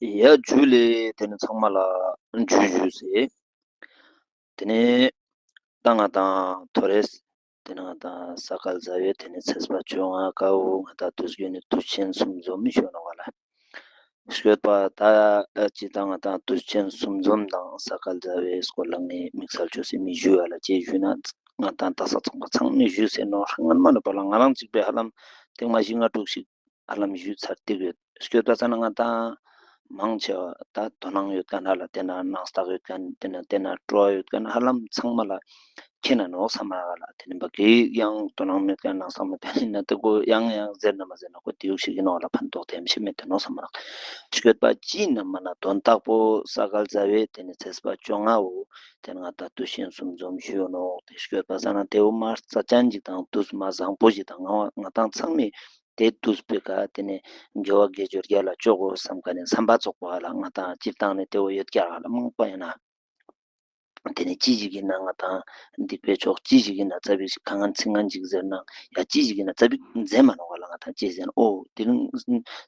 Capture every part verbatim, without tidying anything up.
ཡ་ཇུ་ལེ། དེ་ནི་ཚང་མ་ལ་ཇུ་ཇུ་ཟེར། དེ་ནི་ད་ང་དང་ཐོ་རེས་དེ་ནི་ང་དང་ས་ག་ཟླ་བའི་དེ་ནི་ཚེས་པ་བཅོ་ལྔ་ཀའོ། ང་དང་དུས་རྒྱུན་ནི་དུས་ཆེན་གསུམ་འཛོམས་ཞུ་ནོ་ག་ལ། ཤོད་པ་ད་ཅི་ད་ང་དང་དུས་ཆེན་གསུམ་འཛོམས་དང་ས་ག་ཟླ་བའི་སྐོར་ལ་ངས་དམིགས་བསལ་ཆོས་སེ་མི་ཞུ་བ་ལ་ཅེས་ཞུས་ན། ང་དང་ད་ས་ཚང་པ་ཚང་མས་ཞུས་ཟེར་ནོ། སྔན་མ་ནི་པ་ལ་ང་རང་གཅིག་པའི་ཧ་ལམ་ཐེངས་མ་བཞི་ལྔ་དྲུག་ཞིག་ཧ་ལམ་ཞུས་ཚར་ཏེ་ཡོད། ཤོད་པ་ས་ན་ང་དང་མང་ཆེ་བ་ད་དོ་སྣང་ཡོད་མཁན་ཧ་ལ་དེ་ན་སྣང་སྟག་ཡོད་མཁན་དེ་ན་དེ་ན་སྤྲོ་བ་ཡོད་མཁན་ཧ་ལམ་ཚང་མ་ལ་ཁྱེད་ན་ནོ་བསམ་མ་ག་ལ། དེ་ནི་འབའ་གི་ཡང་དོ་སྣང་མེད་མཁན་ནང་བསམ་མ་ཕན་ཡིན་ན་དེ་གོ་ཡང་ཡང་ཟེར་ན་མ་ཟེར་ན་གོ་དེའུ་ཞིག་ཡིན་ནོ་ལ་ཕན་ཐོགས་དེམ་ཞིག་མེད་དེ་ནོ་བསམ་མ་རག། ཤོད་པ་ཅི་ན་མ་ན་དོན་དག་པོ་ས་ག་ཟླ་བའི་དེ་ནི་ཚེས་པ་བཅོ་ལྔ་བོ་དེ་ནི་ང་ད་དུས་ཆེན་གསུམ་འཛོམས་ཞུ་ཡོད་ནོ། དེ་ཤོད་པ་ས་ན་དེའུ་མ་རྩ་ཅན་ཅིག་དང་དུས་མ་བཟང་པོ་ཞིག་དང་ང་ང་དང་ཚང་མས་དེ་དུས་པའི་ཀ་དེ་ནི་དགེ་བ་དགེ་སྦྱོར་རྒྱ་ལ་ཅོག་གོ་བསམ་ཀ་ནས་བསམ་པ་ཚོགས་པ་ལ་ང་དང་སྤྱིར་བཏང་ནས་དེའུ་ཡོད་ཀྱག་ལ་མང་པ་ཡིན་ན། དེ་ནས་ཅི་ཞིག་ཡིན་ན་ང་དང་སྡིག་པའི་ཕྱོགས། ཅི་ཞིག་ཡིན་ན་རྩ་བིག་ཞིག་གང་ངན་ཚིག་ངན་ཅིག་ཟེར་ན་ཡ། ཅི་ཞིག་ཡིན་ན་རྩ་བིག་མཛེས་མ་ནོག་ལ་ང་དང་ཅི་ཟེར་ན། ཨོ་དེ་རིང་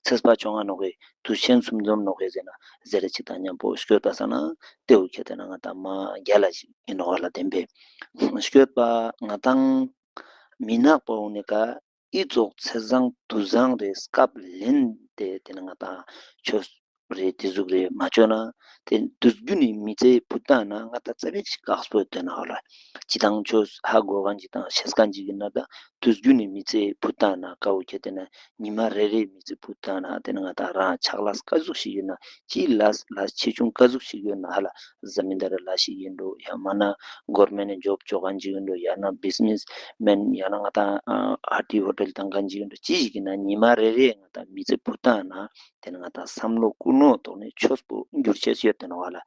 ཚེས་པ་བཅོ་ལྔ་ནོག་གི་དུས་ཆེན་གསུམ་འཛོམས་ནོག་གི་ཟེར་ན་ཟེར་རེ་ཅིག་དང་མཉམ་པོ་ཤོད་པ་ས་ན་དེའུ་ཁྱེད་དེ་ན་ང་དང་མ་རྒྱ་ལ་ཞིག་ཡིན་ནོག་ལ་བདེན་པས་ཤོད་པ་ང་དང་མི་ནག་པ་འོང་ནི་ཀ་ཨི་ཙོག་ཚེས་བཟང་དུས་བཟང་རེ་སྐབས་ལེན་ཏེ་དེ་ནི་ང་དང་ཆོས་རེ་དེ་ཟུག་རེ་མ་བཅོ་ན་དེ་དུས་རྒྱུན་ནི་མི་ཚེ་བུ་ཏང་ན་ང་དང་རྩ་བེད་ཞིག་དཀགས་པོ་དེ་ན་ལ་ཅི་དང་ཆོས་ཧ་གོ་གང་ཅིག་དང་ཤེས་གང་ཅིག་ཡིན་ན་ད་དུས་རྒྱུན་ནི་མི་ཚེ་བུ་ཏང་ན་ཀ་བོ་ཁྱེད་དེ་ན་ཉི་མ་རེ་རེ་མི་ཚེ་བུ་ཏང་ན་དེ་ནི་ང་དང་རང་ཕྱག་ལས་ཀ་ཟུག་ཞིག་ཡོད་ན་ཅི་ལས་ལས་ཆེ་ཆུང་ཀ་ཟུག་ཞིག་ཡོད་ན་ཧ་ལ་ཟ་མི་འདར་ལ་ཞིག་ཡིན་འགྲོ་ཡ་མ་ན་གོར་མེན་ནི་ཇོབ་ཅོ་གང་ཅིག་ཡིན་འགྲོ་ཡ་ན་བིས་ནེས་མེན་ཡ་ན་ང་དང་ཨ་ཧ་ཊི་ཧོ་ཊེལ་དང་གང་ཅིག་ཡིན་འགྲོ་ཅི་ཞིག་ཡིན་ན་ཉི་མ་རེ་རེ་ང་དང་མི་ཚེ་བུ་ཏང་ན་དེ་ནི་ང་དང་བསམ་བློ་ཀུན་སློང་ཐོག་ནས་ཆོས་པོ་འགྱུར་ཆེས་ཡོད་དེ་ནོ་བ་ལ་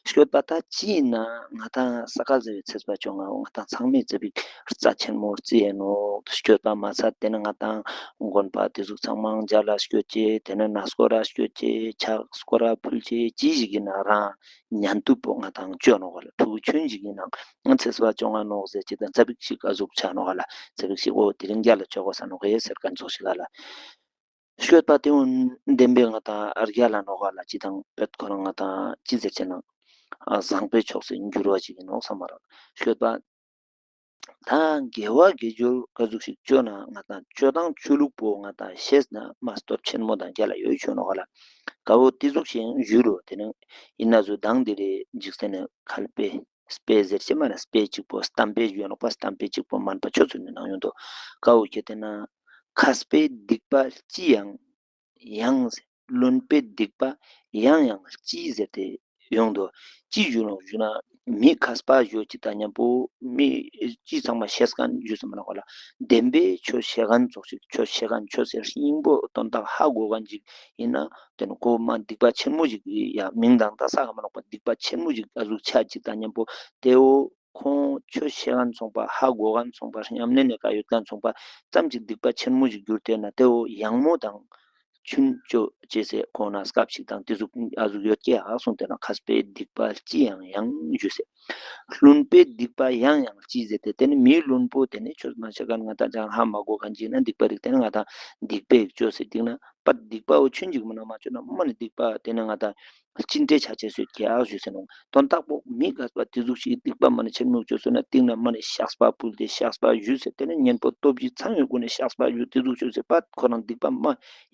ཤོད་པ་ད་ཅི་ཡིན་ན་ང་དང་ས་ག་ཟླ་བའི་ཚེས་པ་བཅོ་ལྔ་བོ་ང་དང་ཚང་མས་རྩ་བིག་རྩ་ཆེན་མོ་རྩི་ཡས་ནོ་ཤོད་པ་མ་ཚད་དེ་ནི་ང་དང་དགོན་པ་དེ་ཟུག་ཚང་མ་མཇལ་ལ་སྐྱོད་ཅེས་དེ་ནི་ན་སྐོར་ར་སྐྱོད་ཅེས་ཕྱག་སྐོར་ར་ཕུལ་ཅེས་ཅི་ཞིག་ཡིན་ན་རང་ཉན་ཐུབ་པོ་ང་དང་བཅོ་ནོ་ག་ལ་ཕྲུ་གུ་ཆུན་ཞིག་ཡིན་ན་ང་ཚེས་པ་བཅོ་ལྔ་ནོག་ཟེར་ཅིག་དང་རྩ་བིག་ཞིག་ཨ་ཟུག་ཆ་ནོ་ག་ལ་རྩ་བིག་ཞིག་ཨོ་དེ་རིང་རྒྱ་ལ་ཆོག་གོ་ས་ནོ་ག་ཡེ་ཟེར་ག་ཚོགས་ཞིག་ག་ལ་ཤོད་པ་དེ་འོ་བདེན་པའི་ང་དང་རྒྱ་ལ་ནོ་ག་ལ་ཅི་དང་བེད་ཁོ་རང་ང་དང་ཅི་ཟེར་ཅེ་ན་བཟང་པོའི་ཕྱོགས་སུ་འགྱུར་བ་ཞིག་ཡིན་ནོ་བསམ་མ་རག་ཤོད་པ། ད་དགེ་བ་དགེ་སྦྱོར་ག་ཟུག་ཞིག་བཅོ་ན་ང་དང་བཅོ་སྟངས་ཆོས་ལུགས་པོ་ང་དང་ཤེས་ན་མ་སྟོབས་ཆེན་མོ་དང་རྒྱ་ལ་ཡོད་ཆོད་ནོ་ག་ལ་ག་བོ་དེ་ཟུག་ཞིག་ཡང་ཞུ་རོ། དེ་ནི་ཡིན་ན་ཟུ་དང་དེ་རེ་འཇིག་རྟེན་ནི་ཁལ་པེ་སྤེ་ཟེར་ཅེ་མ་ན་སྤེ་གཅིག་པོ་སྟམ་པེ་ཡོད་ནོ་པ་སྟམ་པེ་གཅིག་པོ་མན་པ་ཆོས་ཚུལ་ནི་ནང་ཡོང་དོ་ག་བོ་ཁྱེད་དེ་ན་མཁས་པའི་སྡིག་པ་ལྕི་ཡང་ཡང་། བླུན་པོའི་སྡིག་པ་ཡང་ཡང་ལྕི་ཟེར་ཏེ་ཡོང་དོ། ཅི་ཞུ་ནོ་ཞུ་ན་མི་མཁས་པ་ཞུ་ཅིག་དང་མཉམ་པོ་མི་ཅི་ཚང་མ་ཤེས་མཁན་ཞུ་ས་མ་ན་གོ་ལ་བདེན་པའི་ཆོས་ཤེས་མཁན་ཙོགས་ཤིག་ཆོས་ཤེས་མཁན་ཆོས་ཟེར་སྙིང་པོ་དོན་དག་ཧ་གོ་མཁན་ཅིག་ཡིན་ན་དེ་ནི་ཁོ་མ་སྡིག་པ་ཆེན་མོ་ཞིག་ཡ་མིང་དང་ད་ས་ག་མ་ནོག་པ་སྡིག་པ་ཆེན་མོ་ཞིག་ཨ་ཟུག་ཆ་ཅིག་དང་མཉམ་པོ་དེ་འོ། ཁོང་ཆོས་ཤེས་མཁན་ཚོང་པ་ཧ་གོ་མཁན་ཚོང་པ་ཉམས་ལེན་ནས་ཀ་ཡོད་མཁན་ཚོང་པ་ཙམ་གྱིས་སྡིག་པ་ཆེན་མོ་ཞིག་གྱུར་ཏེ་ན་དེ་འོ་ཡང་མོ་དང་ཆུན་ཅོ་ཅེས་སེ་ཁོང་ན་སྐབས་ཤིག་དང་དེ་ཟུག་ཨ་ཟུག་ཡོད་ཀྱི་ཨ་གསུངས་ཏེ་ན་མཁས་པའི་སྡིག་པ་ལྕི་ཡང་ཡང་ཞུ་སེ། བླུན་པོའི་སྡིག་པ་ཡང་ཡང་ལྕི་ཟེར་ཏེ་དེ་ནི་མིའི་བླུན་པོ་དེ་ནི་ཆོས་མ་ཤེས་མཁན་ང་ད་ཅང་ཧ་མ་གོ་མཁན་ཅིག་ན་སྡིག་པ་རིགས་དེ་ནི་ང་ད་སྡིག་པའི་ཅོ་སེ་སྡིག་ན། པ་སྡིག་པའོ་ཆུན་ཅིག་མ་ན་མ་བཅོས་ན་མ་ནི་སྡིག་པ་དེ་ནི་ང་དང་ཅི་འདྲའི་ཆ་ཆེ་སོད་ཀྱི་ཨ་ཞུས་ཟེར་ནོ། དོན་དག་པོ་མི་དགའ་བ་དེ་ཟུག་ཞིག་སྡིག་པ་མ་ནི་ཆེན་མོ་བཅོས་སོད་ན་སྟེང་ན་མ་ནི་བཤགས་པ་ཕུལ་ཏེ་བཤགས་པ་ཞུས་ཟེར་དེ་ནི་གཉེན་པོ་སྟོབས་ཀྱིས་ཚང་བའི་སྒོ་ནས་བཤགས་པ་ཞུས་དེ་ཟུག་བཅོས་ཟེར་པ་ཁོ་རང་སྡིག་པ་མ་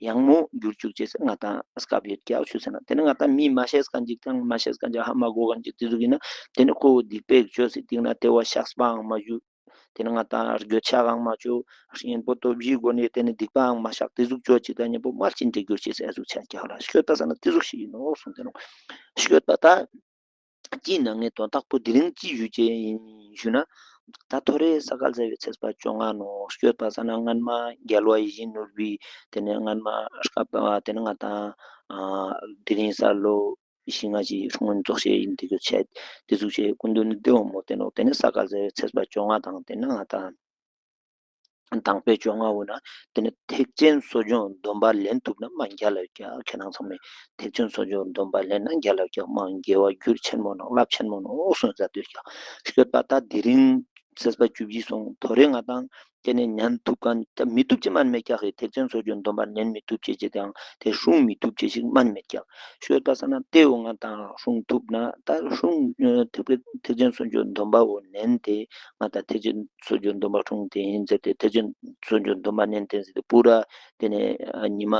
ཡང་མོ་འགྱུར་བཅུག་ཅེས་ཟེར་ང་དང་སྐབས་ཡོད་ཀྱི་ཨ་ཞུས་ཟེར་ན་དེ་ནི་ང་དང་མི་མ་ཤེས་མཁན་ཅིག་དང་མ་ཤེས་མཁན་ཅིག་ཧ་མ་གོ་མཁན་ཅིག་དེ་ཟུག་ཡིན་ན་དེ་ནི་ཁོ་བོ་སྡིག་པའི་བཅོས་ཟེར་སྟེང་ན་དེ་བ་བཤགས་པའང་མ་ཞུ། དེ་ནི་ང་དང་རྒྱུ་ཆ་གང་མ་བཅོ། གཉེན་པོ་སྟོབས་བཞིའི་སྒོ་ནས་དེ་ནི་སྡིག་པའང་མ་བཤགས་དེ་ཟུག་བཅོ་ཅིག་དང་གཉེན་པོ་མ་ལྕི་འདྲེ་གྱུར་ཅེས་ཟེར་ཟུག་ཆ་རྒྱག་ལ་ཤོད་ད་ས་ན་དེ་ཟུག་ཞིག་ཡིན་ནོ་གསུངས་ཏེ་ནོ། ཤོད་ད་ད་ཅི་ན་ངས་དོན་དག་པོ་དེ་རིང་ཅི་ཞུ་ཅེས་ཡིན་ཞུ་ན། ད་ཐོ་རེ་ས་ག་ཟླ་བའི་ཚེས་པ་བཅོ་ལྔ་ནོ། ཤོད་པ་ས་ན་སྔན་མ་རྒྱལ་བ་ཡིད་བཞིན་ནོར་བུའི་དེ་ནས་སྔན་མ་སྐབས་དེ་ནི་ང་དང་དེ་རིང་ས་ལོ། ཤི་ང་ཅི་སྔོན་རྫོགས་བཤད་ཡིན་དེ་གྱུར་ཆད་དེ་ཟུག་བྱས་སྐུ་མདུན་ནི་ལྟེ་བ་མོ་བསྟན་འོག་དེ་ནི་ས་ག་ཟླ་བའི་ཚེས་པ་བཅོ་ལྔ་དང་དེ་ནི་ང་དང་དང་པོའི་བཅོ་ལྔ་འོ་ན་དེ་ནི་ཐེག་ཆེན་གསོ་སྦྱོང་སྡོམ་པ་ལེན་ཐུབ་ན་མ་རྒྱ་ལ་རྒྱ་ཁྱེད་རང་ཚང་མས་ཐེག་ཆེན་གསོ་སྦྱོང་སྡོམ་པ་ལེན་ན་རྒྱ་ལ་རྒྱ་མ་དགེ་བ་རྒྱུར་ཆེན་མོ་ནོ་རླབས་ཆེན་མོ་ནོ་གསུངས་ས་དུས་ཀྱང་ཤོད་པ་ད་དེ་རིང་ ཚེས་པ་བཅུ་བཞི་སོང་། དོ་རེ་ང་དང་དེ་ནས་ཉན་ཐུབ་མཁན་ད་མི་ཐུབ་ཅེས་མན་མེད་ཀྱག་གི། ཐེག་ཆེན་སོ་བརྒྱད་སྡོམ་པ་ཉན་མི་ཐུབ་ཅེས་ཅིག་དང་དེ་སྲུང་མི་ཐུབ་ཅེས་ཤིག་མན་མེད་ཀྱག། ཤོད་པ་ས་ན་དེའུ་ང་དང་སྲུང་ཐུབ་ན་ད་སྲུང་ཐེག་པའི་ཐེག་ཆེན་སོ་བརྒྱད་སྡོམ་པའོ་ཉན་ཏེ་ང་དང་ཐེག་ཆེན་སོ་བརྒྱད་སྡོམ་པ་སྲུང་དེ་ཡིན་ཟེར་ཏེ། ཐེག་ཆེན་སོ་བརྒྱད་སྡོམ་པ་ཉན་དེ་ཟེར་ཏེ་པུ་ར་དེ་ནས་ཉི་མ་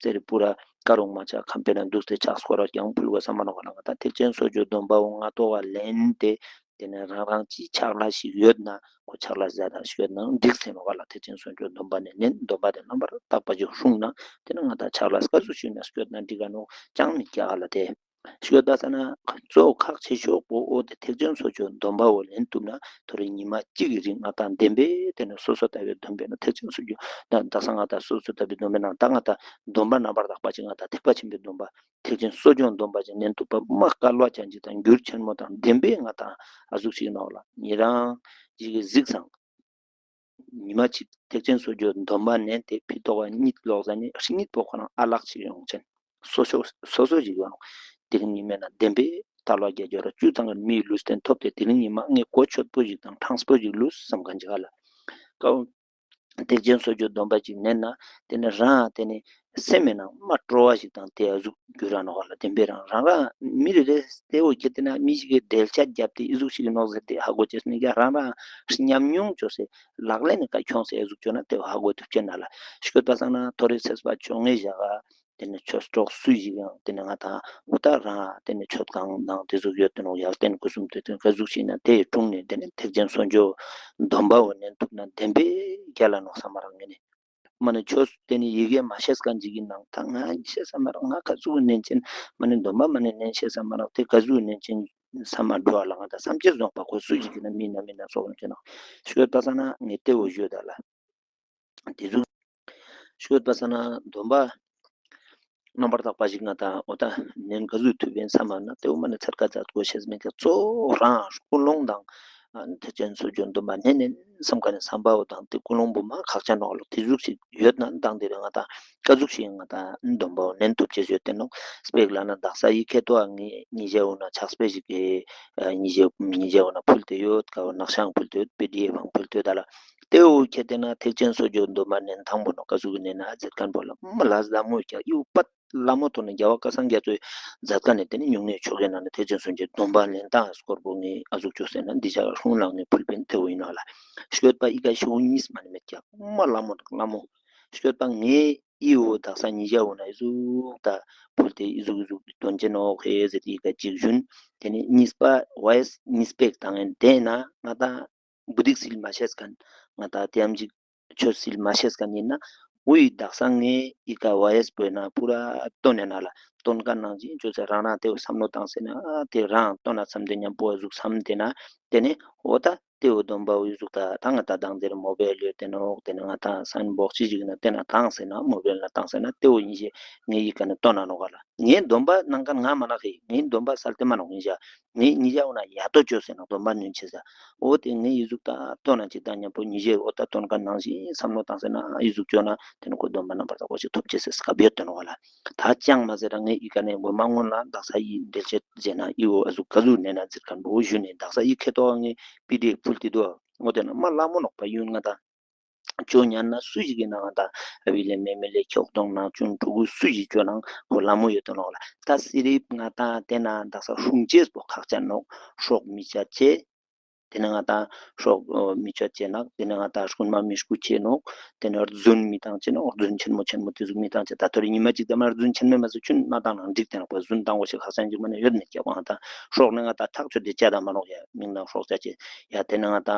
ཙེ་རི་པུ་ར་ཀ་རུང་མ་ཆག་ཁམས་པའི་ནང་འདུག་སྟེ་ཕྱག་སྐོར་ར་ཀྱང་ཕུལ་དགོས་བསམ་མ་ནོག་ལ། ང་དང་ཐེག་ཆེན་སོ་བརྒྱད་སྡོམ་པའོ་ང་ཏོག་ག་ལེན་ཏེ་དེ་ནས་རང་རང་ཅིག་ཕྱག་ལས་ཤིག་ཡོད་ན་ཁོ་ཕྱག་ལས་ཟ་དང་ཤོད་ན་འགྲིག་ཟེར་ནོག་ལ། ཐེག་ཆེན་སོ་བརྒྱད་སྡོམ་པ་ནས་ནན་སྡོམ་པ་དེ་རྣམ་པར་དག་པ་ཅིག་སྲུང་ན་དེ་ནས་ང་དང་ཕྱག་ལས་སྐབས་སུ་ཞུས་ན་ཤོད་ན་འགྲིག་ག་ནོག་ཅང་མི་སྐྱ་ག་ལ་དེ། ཤོད་པ་ས་ན་གཙོ་བོ་ཁག་ཆེ་ཤོས་པོ་ཨོ་དེ་ཐེག་ཆེན་སོ་བརྒྱད་སྡོམ་པའོ་ལེན་ཐུབ་ན་དོ་རེ་ཉི་མ་གཅིག་གི་རིང་ང་དང་བདེན་པའི་དེ་ནས་སོ་སོ་ལྟ་བའི་སྡོམ་པས་ན་ཐེག་ཆེན་སོ་བརྒྱད་ད་ད་ས་ང་དང་སོ་སོ་ལྟ་བའི་སྡོམ་པས་ན་ད་ང་དང་སྡོམ་པ་རྣམ་པར་དག་པ་ཅིག་ང་དང་ཐེག་པ་ཆེན་པོའི་སྡོམ་པ་ཐེག་ཆེན་སོ་བརྒྱད་སྡོམ་པ་ཅིག་ཉན་ཐུབ་པ་མ་སྐལ་བ་ཅན་ཅིག་དང་འགྱུར་ཆེན་མོ་དང་བདེན་པའི་ང་དང་ཨ་ཟུག་ཞིག་ནོག་ལ། ཉེ་རང་ཅིག་གིས་གཟིགས་སང་། ཉི་མ་གཅིག་ཐེག་ཆེན་སོ་བརྒྱད་སྡོམ་པ་ནན་ཏེ་ཕི་ཏོག་ག་གཉིད་ལོག་ཟ་ནས་རི་གཉིད་པོ་ཁོ་རང་ཨ་ལགས་ཤིག་ཡོང་ཆེན། སོ་སོ་སོ་སོ་ཞིག་ཡོང་། དེ་རིང་ཉི་མའི་ནང་བདེན་པའི་ད་ལོ་བརྒྱད་སྦྱོར་བཅུ་ཚང་གི་མིའི་ལུས་རྟེན་ཐོབ་སྟེ་དེ་རིང་ཉི་མ་ངས་གོ་ཆོད་པོ་ཞིག་དང་ཕྲང་སྤོ་ཞིག་ལུས་བསམ་མཁན་ཅིག་ག་ལ། ཀའོ། ཐེག་ཆེན་སོ་བརྒྱད་སྡོམ་པ་ཅིག་ནན་ན་དེ་ནས་རང་དེ་ནས་སེམས་མེད་ན་མ་སྤྲོ་བ་ཞིག་དང་དེ་ཨ་ཟུག་འགྱུར་ར་ནོག་ལ། བདེན་པའི་རང་རང་རང་མི་རེ་རེ་དེ་འོ་ཁྱེད་དེ་ན་མི་ཞིག་གིས་འགྲེལ་བཤད་བརྒྱབ་སྟེ་ཨི་ཟུག་ཞིག་ནོག་ཟེར་ཏེ་ཧ་གོ་ཅེས་མི་རྒྱ་རང་རང་ཉམས་མྱོང་བཅོས་སེ་ལག་ལེན་ནི་ཀ་ཁྱོངས་སེ་ཨི་ཟུག་བཅོས་ན་དེ་ཧ་གོ་ཐུབ་ཅེ་ན་ལ། ཤོད་པ་སང་ན་ཐོ་རེ་ཚེས་པ་བཅོ་ལྔའི་ཞག་ག་དེ་ནས་ཆོས་གྲོགས་སུ་ཞིག་ཡང་དེ་ནས་ང་དང་འུ་ད་རང་དེ་ནས་ཆོས་ཁང་ནང་དེ་ཟུག་ཡོད་དེ་ནོག་ཡར་བསྟན་སྐུ་གསུམ་དེ་དོན་ག་ཟུག་ཞིག་ན་དེ་ཡི་དྲུང་ནས་དེ་ནས་ཐེག་ཆེན་སོ་བརྒྱད་སྡོམ་པའོ་ནན་ཐུབ་ན་བདེན་པའི་རྒྱ་ལ་ནོག་བསམ་མ་རང་ངེ་ནས། མ་ནི་ཆོས་དེ་ནི་ཡི་གེ་མ་ཤེས་མཁན་ཅིག་ཡིན་ནང་ད་ང་ཤེས་ས་མ་རག། ང་ག་ཚོད་ནན་ཅན་མ་ནི་སྡོམ་པ་མ་ནི་ནན་ཤེས་ས་མ་རག། དེ་ག་ཚོད་ནན་ཅན་ས་མ་འགྲོ་བ་ལ་ང་ད་བསམ་སྤྱོད་བཟང་པ་ཁོ་སུ་ཞིག་ཡིན་ན་མི་ན་མི་ན་སོགས་ལ་ཅི་ན་ཤོད་པ་ས་ན་ངས་ལྟེ་བོ་ཞོད་ད་ལ། དེ་ཚོ་ཤོད་པ་ས་ན་སྡོམ་པ་རྣམ་པར་དག་པ་ཞིག་ང་ད་འོ་ད་ནན་ག་ཚོད་ཐུབ་པའི་བསམ་པ་ན་དེ་འོ་མ་ནི་ཚར་ཀ་ཚར་གོ་ཤེས་མེད་ཀྱང་གཙོ་བོ་རང་ཀུན་སློང་དང་ཐེག་ཆེན་སོ་བརྒྱད་སྡོམ་པ་ནན་ནན་བསམ་ག་ནས་བསམ་པའོ་དང་དེ་ཀུན་སློང་བུ་མ་ཁག་ཆེ་ནོག་ལོ། དེ་ཟུག་ཞིག་ཡོད་ན་དང་དེ་རེ་ང་ད་ག་ཟུག་ཞིག་ང་ད་སྡོམ་པའོ་ནན་ཐུབ་ཅེས་ཡོད་དེ་ནོག། སྤེག་ལ་ན་དག་ས་ཡི་ཁེ་ཏོ་ཨ་ངེ་ཉི་ཞའོ་ན་ཆགས་སྤེ་ཞིག་གི་ཉི་ཞའོ་ཉི་ཞའོ་ན་ཕུལ་དེ་ཡོད། ཀ་བོ་ནག་ཤང་ཕུལ་དེ་ཡོད། པི་ཌི་ཨེཕ་ཕུལ་དེ་ཡོད་ད་ལ། དེ་འོ་ཁྱེད་དེ་ན་ཐེག་ཆེན་སོ་བརྒྱད་སྡོམ་པ་ནན་ཐང་པོ་ནོ་ཀ་ཟུག་གི་ནན་ན་ཨ་ཛེད་ཁན་པོ་ལ་མ་ལ་ལ་མོ་ཀྱ་ཡུ་པད་ལ་མོ་ཐོ་ན་རྒྱ་བ་ཀ་སང་རྒྱ་ཚོའི་ཛད་ཀ་ནས་དེ་ནས་ཉུང་ནས་ཆོ་གའི་ནང་ནས་ཐེག་ཆེན་སོ་བརྒྱད་སྡོམ་པ་ལེན་སྟངས་སྐོར་པོ་ངས་ཨ་ཟུག་ཆོ་ཟེར་ན་འདི་ཆ་ལ་ཧྲུང་ལང་ནས་ཕུལ་པིན་དེ་འོ་ཡིན་ན་ལ། ཤོད་པ་ཨི་ཀ་ཤོ་གཉིས་མ་ནི་མེད་ཀྱ་མ་ལ་མོ་དང་ལ་མོ། ཤོད་པ་ངས་ཨི་འོ་དག་ས་ཉི་ཞའོ་ན་ཨི་ཟུག་ད་ཕུལ་དེ་ཨི་ཟུག་ཨི་ཟུག་དོན་ཅན་ནོ་ཧེ་ཟེར་ཏེ་ཨི་ཀ་གཅིག་ཞུན། དེ་ནས་གཉིས་པ་ཝའི་སི་གཉིས་པེག་དང་ཡན་དེ་ན་ང་ད་བུ་དིག་སིལ་མ་ཤེས་མཁན། ང་ད་དེའམ་ཅིག་ཆོས་སིལ་མ་ཤེས་མཁན་ཡིན་ན་འུ་ཡི་དག་ས་ངས་ཨི་ཀ་ཝའི་སི་པོས་ན་པུ་ར་སྟོན་ནས་ན་ལ་སྟོན་ཀ་ནང་ཅིག་ཆོས་ཟེར་རང་རང་དེ་བསམ་བློ་བཏང་ཟེར་ན་དེ་རང་སྟོན་ན་བསམ་དེ་མཉམ་པོ་ཟུག་བསམ་དེ་ན་དེ་ནས་འོ་ད་དེ་འོ་སྡོམ་པ་འུ་ཟུག་ད་ད་ང་ད་དང་དེར་མོ་བེལ་ཡོད་དེ་ནོག། དེ་ནས་ང་ད་སན་འབོག་ཅི་ཞིག་ན་དེ་ན་དང་ཟེར་ན་མོ་བེལ་ན་དང་ཟེར་ན་དེ་འོ་ཡིན་ཞེས་ངས་ཡི་ཀ་ནས་སྟོན་ན་ནོག་ག་ལ། ངའི་སྡོམ་པ་ནང་ཀ་ང་མ་ནག་གི་ངའི་སྡོམ་པ་སལ་དེ་མ་ནོག་ཡིན་ཞག། ངའི་ཉི་ཞའོ་ན་ཡ་ཏོ་ཅོ་ཟེར་ན་སྡོམ་པ་ནོན་ཆེ་ས། འོ་དེ་ངའི་ཡི་ཟུག་ད་ལྟོ་ན་ཅིག་ད་མཉམ་པོ་ཉི་ཞའི་འོ་ད་སྟོན་ཀ་ནང་བཞིན་བསམ་བློ་བཏང་ཟེར་ན་ཡི་ཟུག་ཅོ་ན་དེ་ནི་ཁོ་སྡོམ་པ་རྣམ་པར་དག་པ་ཞིག་ཐོབ་ཅེས་ཟེར་སྐབས་ཡོད་དོ་ནོ་ག་ལ། ད་ཅང་མ་ཟེར་ར་ངའི་ཡི་ཀ་ནས་མགོ་མ་སྔོན་ལ་དག་ས་ཡི་འགྲེལ་བཤད་བྱས་ན་ཡི་འོ་ཨ་ཟུག་ག་ཟུག་ནས་ན་ཟེར་མཁན་པོ་འོ་ཞུ་ནས་དག་ས་ཡི་ཁེ་ཏོ་ངའི་པི་ཌི་ཕུལ་ཏེ་དོ། འོ་དེ་ན་མ་ལ་མོ་ནོག་པ་ཡུན་ང་ད། ཅོ་ཉན་ན་སུ་ཞིག་གི་ནང་ད་ཨ་བི་ལེ་མེ་མེ་ལེ་ཁྱོག་གདོང་ནང་ཅུན་ཕྲུ་གུ་སུ་ཞིག་ཅོ་ནང་ཁོ་ལ་མོ་ཡོད་དོ་ནོག་ལ། ད་སི་རིབ་ང་ད་དེ་ན་ད་ས་སྲུང་ཅེས་པོ་ཁག་ཅན་ནོག། སྲོག་མི་ཆ་ཅེ། དེ་ནས་ང་ད་སྲོག་མི་ཆ་ཅེ་ནག། དེ་ནས་ང་ད་རྐུན་མ་མི་རྐུ་ཅེ་ནོག། དེ་ནས་རྫུན་མི་བཏང་ཅེ་ནོག། རྫུན་ཆེན་མོ་ཆེན་མོ་དེ་ཟུག་མི་བཏང་ཅེ། ད་ཐོ་རེ་ཉི་མ་གཅིག་ད་མ་རྫུན་ཆེན་མོ་མ་ཟུག་ཆུན་མ་བཏང་ནང་འགྲིག་དེ་ནག་པ་རྫུན་བཏང་བོ་ཞིག་ཁག་ཅན་ཅིག་མ་ནས་ཡོད་མེད་ཀྱག་པ། ང་ད་སྲོག་ནས་ང་ད་ཐག་ཆོད་དེ་ཅ་ད་མ་ནོག་ཡ། མིང་དང་སྲོག་ཆ་ཅེ་ཡ། དེ་ནས་ང་ད།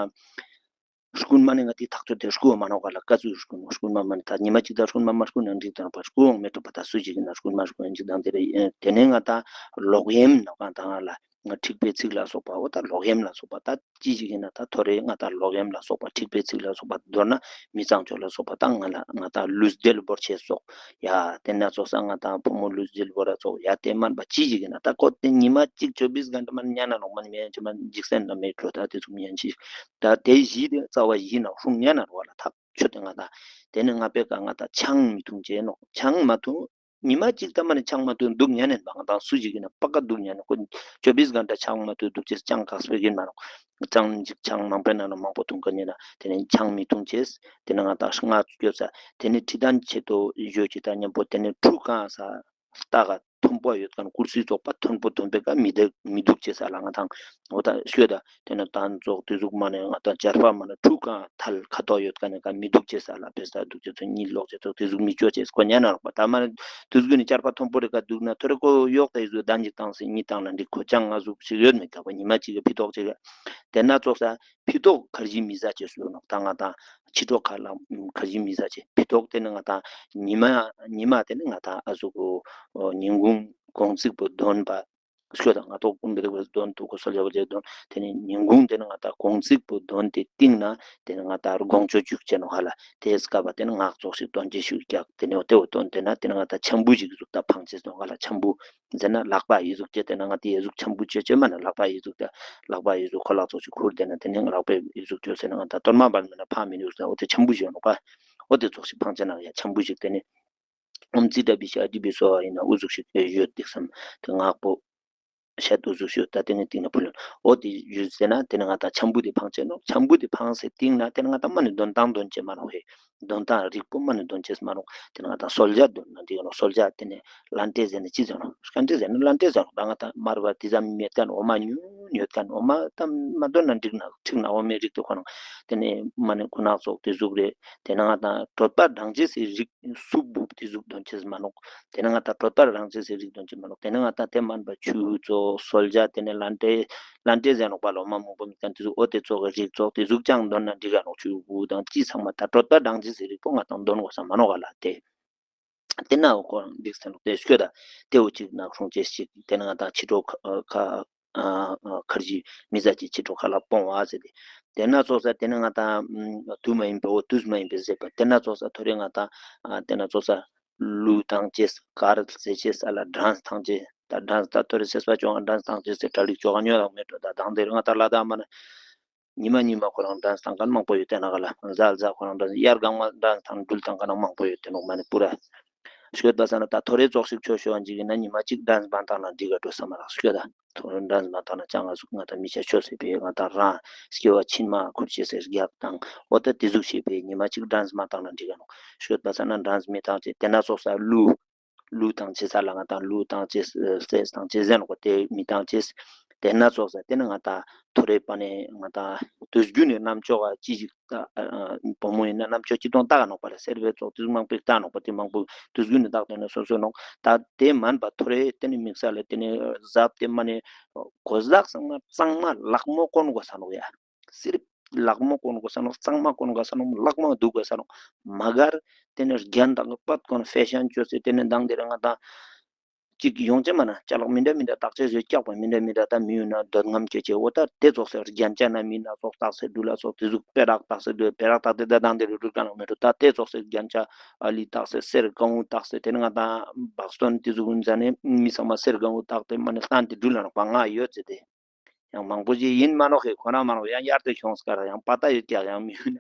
རྐུན་མ་ནི་ང་དེ་ཐག་ཆོད་དེ་རྐུ་བ་མ་ནོག་ག་ལ། ཀ་ཚུགས་རྐུ་ནོ། རྐུན་མ་མ་ནི་ད་ཉི་མ་གཅིག་ད་རྐུན་མ་མ་རྐུ་ན་འགྲིག་དང་པ་རྐུ་འོང་མེད་འགྲོ་པ། ད་སུ་ཞིག་ཡིན་ན་རྐུན་མ་རྐུ་ཡིན་གཅིག་དང་དེ་རེད། དེ་ནས་ང་ད་ལོག་གཡེམ་ནོག་ག་དང་ལ་ང་འཁྲིག་པའི་ཚིག་ལ་སོགས་པ་འོ་ད་ལོག་གཡེམ་ལ་སོགས་པ་ད་ཅི་ཞིག་ཡིན་ན་ད་ཐོ་རེ་ང་ད་ལོག་གཡེམ་ལ་སོགས་པ་འཁྲིག་པའི་ཚིག་ལ་སོགས་པ། མདོར་ན་མི་གཙང་ཕྱོགས་ལ་སོགས་པ་ད་ང་ལ་ང་ད་ལུས་འབྲེལ་བོར་ཆེ་སོགས་ཡ། དེ་ན་ཚོགས་ས་ང་ད་ཕོ་མོ་ལུས་འབྲེལ་བོར་ར་ཚོགས་ཡ། དེ་མན་པ་ཅི་ཞིག་ཡིན་ན་ད་ཁོ་དེ་ཉི་མ་གཅིག་ཆོ་བིས་ག་འདྲ་མ་ཉན་ན་ནོག་མ་ནི་མེད་ཅི་མ་འཇིག་སེམས་ན་མེད་འགྲོ། ད་དེ་ཚོ་མི་ཡན་ཆི། ད་དེ་བཞི་དེ་རྩ་བ་བཞི་ན་ཧྲུང་ཉན་ན་རོ་ལ་ཐག་ཆོད་དེ་ང་ད། དེ་ནི་ང་པའི་ཀ་ང་ད་ཆང་མི་འཐུང་ཅེས་ནོག། ཆང་མ་འཐུང་ ཉི་མ་གཅིག་ཙམ་མ་ནས་ཆང་མ་འཐུང་འདུག་ཉན་ནས་མ་ང་དང་སུ་ཞིག་ཡིན་ན་པ་ཀ་འདུག་ཉན་ནས་ཁོ་ཅོ་བིས་གན་ཏ་ཆང་མ་འཐུང་འདུག་ཅེས་ཅང་ཁག་སྤེལ་གྱིན་མ་རུང་། ཅང་ཅིག་ཆང་ནང་པའི་ནང་ལ་མང་པོ་འཐུང་ག་ཉན་ན་དེ་ནས་ཆང་མི་འཐུང་ཅེས་དེ་ནས་ང་དང་སྔ་སྐྱོ་ས་དེ་ནས་ཁྲི་དན་ཆེ་ཏོ་བཞོ་ཅི་ད་མཉམ་པོ་དེ་ནས་ཁྲུ་གང་ས། རྟ་ག་མཐོན་པོ་ཡོད་མཁན་ཀུར་སི་བཙོག་པ་མཐོན་པོ་མཐོན་པོའི་ཀ་མི་འདུག་མི་འདུག་ཅེས་ལ་ང་དང་འོ་ད་ཤོད་ད་དེ་ནས་དང་ཙོག་དེ་ཟུག་མ་ནས་ང་དང་ཅར་པ་མ་ནས་ཁྲུ་གང་ཐལ་ཁ་ཐོག་ཡོད་མཁན་ནས་ཀ་མི་འདུག་ཅེས་ལ་བེ་ས་འདུག་ཅེས་ཚོ་གཉིད་ལོག་ཅེས་ཚོ་དེ་ཟུག་མི་ཅོ་ཅེས་ཁོ་ཉན་ན་རོགས་པ་ད་མ་ནས་དུས་དགུ་ནས་ཅར་པ་མཐོན་པོ་རེ་ཀ་འདུག་ན་ཐོ་རེ་ཀོ་གཡོག་ད་ཡི་ཟུག་ད་འཇིག་བཏང་སེ་གཉིད་བཏང་ན་འགྲིག་ཁོ་ཅང་ང་ཟུག་ཞིག་ཡོད་མེད་ཀ་ཁོ་ཉི་མ་གཅིག་གི་ཕི་ཐོག་ཅིག་ག་དེ་ན་ཙོག་ས་ཕི་ཐོག་ཁར་ཇི་མི་ཟ་ཅེས་སུ་ནོག་ད་ང་དང་། ཕྱི་དྲོ་ཁ་ལ་ཁ་ཞིམ་མི་ཟ་ཆེ་ཕི་ཐོག་དེ་ནི་ང་དང་ཉི་མ་ཉི་མ་དེ་ནི་ང་དང་ཨ་ཟུག་གོ་ཉིན་གུང་གུང་ཚིགས་པོ་འདོན་པ་ཤོད་དང་ང་ཐོག་ཀུན་པའི་དུ་འདོན་དུ་གོ་སོལ་ཡག་ཅེས་འདོན་དེ་ནི་ཉིན་གུང་དེ་ནི་ང་དང་གུང་ཚིགས་པོ་འདོན་དེ་སྟིང་ན་དེ་ནི་ང་དང་དགོང་ཆོ་བཅུག་ཅེ་ནོ་ཧ་ལ་དེ་སྐབས་པ་དེ་ནི་ངག་ཙོག་ཞིག་འདོན་ཅེས་ཤུགས་རྒྱག་དེ་ནི་དེ་འོ་འདོན་དེ་ན་དེ་ནི་ང་དང་ཆམ་བུ་ཞིག་ཟུག་ད་ཕང་ཅེས་ནོ་ཧ་ལ་ཆམ་བུ། ཟེར་ན་ལག་པ་ཡི་ཟུག་བྱས་ཏེ་ན་ང་དེ་ཡི་ཟུག་ཆམ་བུ་བྱས་བྱས་མ་ན་ལག་པ་ཡི་ཟུག་དང་ལག་པ་ཡི་ཟུག་ཁོ་ལག་ཚོགས་ཤིག་ཁུར་དེ་ན་དེ་ནས་ལག་པའི་ཡི་ཟུག་བྱས་ཟེར་ན་ང་ད་གཏོར་མ་བར་མེད་ན་ཕ་མི་ནུས་ཟེར་འོ་དེ་ཆམ་བུ་ཞིག་ཡོང་ནོ་ཀ་འོ་དེ་ཚོགས་ཤིག་ཕང་ཆེ་ན་ཡ་ཆམ་བུ་ཞིག་དེ་ནས་ཨོམ་ཙི་ཏྲ་བི་ཤ་ཨ་ཏི་བི་སོ་ཨ་ཡིན་ན་ཨུ་ཟུག་ཞིག་དེ་ཡོད་དེ་བསམ་དེ་ངག་པོ་ཤད་ཨུ་ཟུག་ཞིག་ད་དེ་ནས་སྟེང་ན་ཕུལ་ཡོད་དེ་ཡོད་ཟེར་ན་དེ་ནས་ང་ད་ཆམ་བུ་དེ་ཕང་ཆེ་ནོ་ཆམ་བུ་དེ་ཕང་སེ་སྟེང་ན་དེ་ནས་ང་ད་མ་ནས་འདོན་སྟངས་འདོན་ཆེ་མ་ནོ་ཧེ། འདོན་སྟངས་རིག་པོ་མ་ནི་འདོན་ཅེས་མ་རུང་། དེ་ནང་ད་གསོལ་ཇ་འདོན་ན་འགྲིག་ནོ། གསོལ་ཇ་དེ་ནས་ལན་ཏེ་ཟེར་ན་ཅི་ཟེར་ནོ། ལན་ཏེ་ཟེར་ན་ལན་ཏེ་ཟེར་ནོ། ད་ང་ད་མར་བ་དེ་ཙམ་མེད་ཀ་ནོ། འོ་མ་ཉུང་ཉུང་ཡོད་ཀ་ནོ། འོ་མ་ད་མ་འདོན་ན་འགྲིག་ན་འགྲིག་ན་འོ་མའི་རིགས་དེ་ཁོ་རང་། དེ་ནས་མ་ནི་ཁུ་ནག་ཚོགས་དེ་ཟུག་རེད། དེ་ནང་ད་གྲོད་པ་འགྲང་ཅེས་སི་རིགས་སུབ་བུབ་དེ་ཟུག་འདོན་ཅེས་མ་ནོ། དེ་ནང་ད་གྲོད་པ་འགྲང་ཅེས་སི་རིགས་འདོན་ཅེས་མ་ནོ། དེ་ནང་ད་དེ་མན་པ་ཆུ་ཚོགས་གསོལ་ཇ་དེ་ནས་ལན་ཏེ། ལན་ཏེ་ཟེར་ནོག་པ་ལོ་མ་མང་པོ་མི་ཀ་དེ་ཟུག་འོ་དེ་ཚོགས་ཀྱི་རིགས་ཚོགས་དེ་ཟུག་ཅང་འདོན་ན་འགྲིག་ག་ནོག་ཆུ་བུ་དང་ཅི་ཚང་མ་ད་གྲོད་པ་འགྲང་ཅེས་སི་རིགས་པོ་ང་དང་འདོན་དགོས་ས་མ་ནོག་ག་ལ་དེ། དེ་ན་འོ་ཁོ་རང་འགྲིག་ཟེར་ནོག་དེ་ཤོད་ད། དེ་འོ་གཅིག་ན་སྲུང་ཅེས་ཤིག་དེ་ནི་ང་དང་ཕྱི་དྲོ་ཁ་ཁ་ཁར་ཇི་མི་ཟ་ཅེས་ཕྱི་དྲོ་ཁ་ལ་སྤོང་བ་ཟེར་ཏེ། དེ་ན་ཚོགས་ས་དེ་ནི་ང་དང་དུས་མ་ཡིན་པའི་འོ་དུས་མ་ཡིན་པའི་ཟེར་པ་དེ་ན་ཚོགས་ས་ཐོ་རེ་ང་དང་དེ་ན་ཚོགས་ས་ལུ་བཏང་ཅེས་ཀར་ཟེར་ཅེས་ས་ལ་སྦྲང་བཏང་ཅེས་ད་སྦྲང་ད་ཐོ་རེ་ཟེར་པ་ཅོ་ང་སྦྲང་བཏང་ཅེས་ཟེར་གྲ་ལིག་ཅོ་ག་ཉོ་ལ་མེད་འགྲོ་ད་དང་དེ་རིང་ང་དང་ལ་དྭགས་མ་ན། ཉི་མ་ཉི་མ་ཁོ་རང་སྦྲང་བཏང་མཁན་མང་པོ་ཡོད་དེ་ན་ག་ལ་ཟ་ཟ་ཁོ་རང་སྦྲང་དབྱར་གང་མ་སྦྲང་བཏང་འགྲུལ་བཏང་མཁན་མང་པོ་ཡོད་དེ་ནོག་མ་ནི་པུ་ར། ཤོད་པ་ས་ན་ད་ཐོ་རེ་ཙོགས་ཤིག་ཆོ་ཤོ་བ་འཇིག་ཡིན་ན་ཉི་མ་གཅིག་སྦྲང་མ་བཏང་ན་འགྲིག་ག་འགྲོ་ས་མ་རག་ཤོད་ད། ཐོ་རེ་སྦྲང་མ་བཏང་ན་ཅང་ང་ཟུག་ང་ད་མི་ཆ་ཆོ་ཟེར་བས་ང་ད་རང་སྐྱེ་བ་ཕྱི་མ་ཁུར་ཆེ་ཟེར་རྒྱག་དང་འོ་ད་དེ་ཟུག་བྱེད་བས་ཉི་མ་གཅིག་སྦྲང་མ་བཏང་ན་འགྲིག་ག་ནོག་ཤོད་པ་ས་ན་སྦྲང་མི་བཏང་ཅེས་དེ་ན་ཚོགས་ས་ལུ། ལུ་བཏང་ཅེས་ས་ལ་ང་དང་ལུ་བཏང་ཅེས་སེ་བཏང་ཅེས་ཟེར་ནོག་པ་དེ་མི་བཏང་ཅེས། དེ་ན་ཚོགས་ས་དེ་ནི་ང་དང་ཐོ་རེ་པ་ནས་ང་དང་དུས་རྒྱུན་ནས་རྣམ་ཅོག་ག་ཅི་ཞིག་བོ་མོ་ཡིན་ན་རྣམ་ཅོག་ཅི་གཏོང་བཏགས་ནོག་པ་ལ་སེར་བའི་ཚོགས་དུས་མང་པོ་བཏགས་ནོག་པ་དེ་མང་པོ་དུས་རྒྱུན་ནས་བཏགས་དོན་ནས་སོ་སོ་ནོག་ད་དེ་མན་པ་ཐོ་རེ་དེ་ནི་དམིགས་ས་ལ་དེ་ནི་ཟབ་དེ་མ་ནས་གོ་ཟག་ཚང་མ་གཙང་མ་ལག་མོ་གོན་དགོས་ས་ནོག་ཡ། སིར་ལག་མོ་གོན་དགོས་ས་ནོག་གཙང་མ་གོན་དགོས་ས་ནོག་ལག་མོ་འདུག་དགོས་ས་ནོག་མ་གར་དེ་ནས་རྒྱན་དང་པད་གོན་ཕེ་ཤན་བཅོས་ཚེ་དེ་ནས་མདང་དེ་རིང་ང་དང་གཅིག་ཡོང་ཅེ་མ་ན་ཅ་ལག་མི་འདྲ་མི་འདྲ་བཏགས་ཅེས་བཟོས་སྐྱག་པ་མི་འདྲ་མི་འདྲ་ད་མི་ཡོད་ན་འདོད་རྔམ་སྐྱེ་ཅེས་འོ་ད་དེ་ཚོགས་སེ་རྒྱན་ཆ་ན་མི་སྣ་ཚོགས་བཏགས་སེ་འདུག་ལ་ཚོགས་དེ་ཟུག་པེ་རག་བཏགས་སེ་འདུག་པེ་རག་བཏགས་དེ་ད་མདང་དེ་རིང་རུལ་ག་ནང་མི་འགྲོ་ད་དེ་ཚོགས་སེ་རྒྱན་ཆ་ཨ་ལི་བཏགས་སེ་གསེར་གང་བོ་བཏགས་སེ་དེ་ནས་ང་དང་བག་སྟོན་དེ་ཟུག་ཡིན་ཙང་ནས་མི་ཚང་མ་གསེར་གང་བོ་བཏགས་ཏེ་མ་ནས་སྟན་དེ་འདུག་ལ་ནོག་པ་ང་ཡོད་ཚེ་དེ། ཡང་མང་པོ་ཞིག་ཡིན་མ་ནོག་ཧེ་ཁོ་རང་མ་ནོག་ཡང་གཡར་དེ་ཁྱོངས་ཀ་ར་ཡང་པ་ཏ་ཡོད་ཀྱག་ཡང་མི་ཡོད་ན།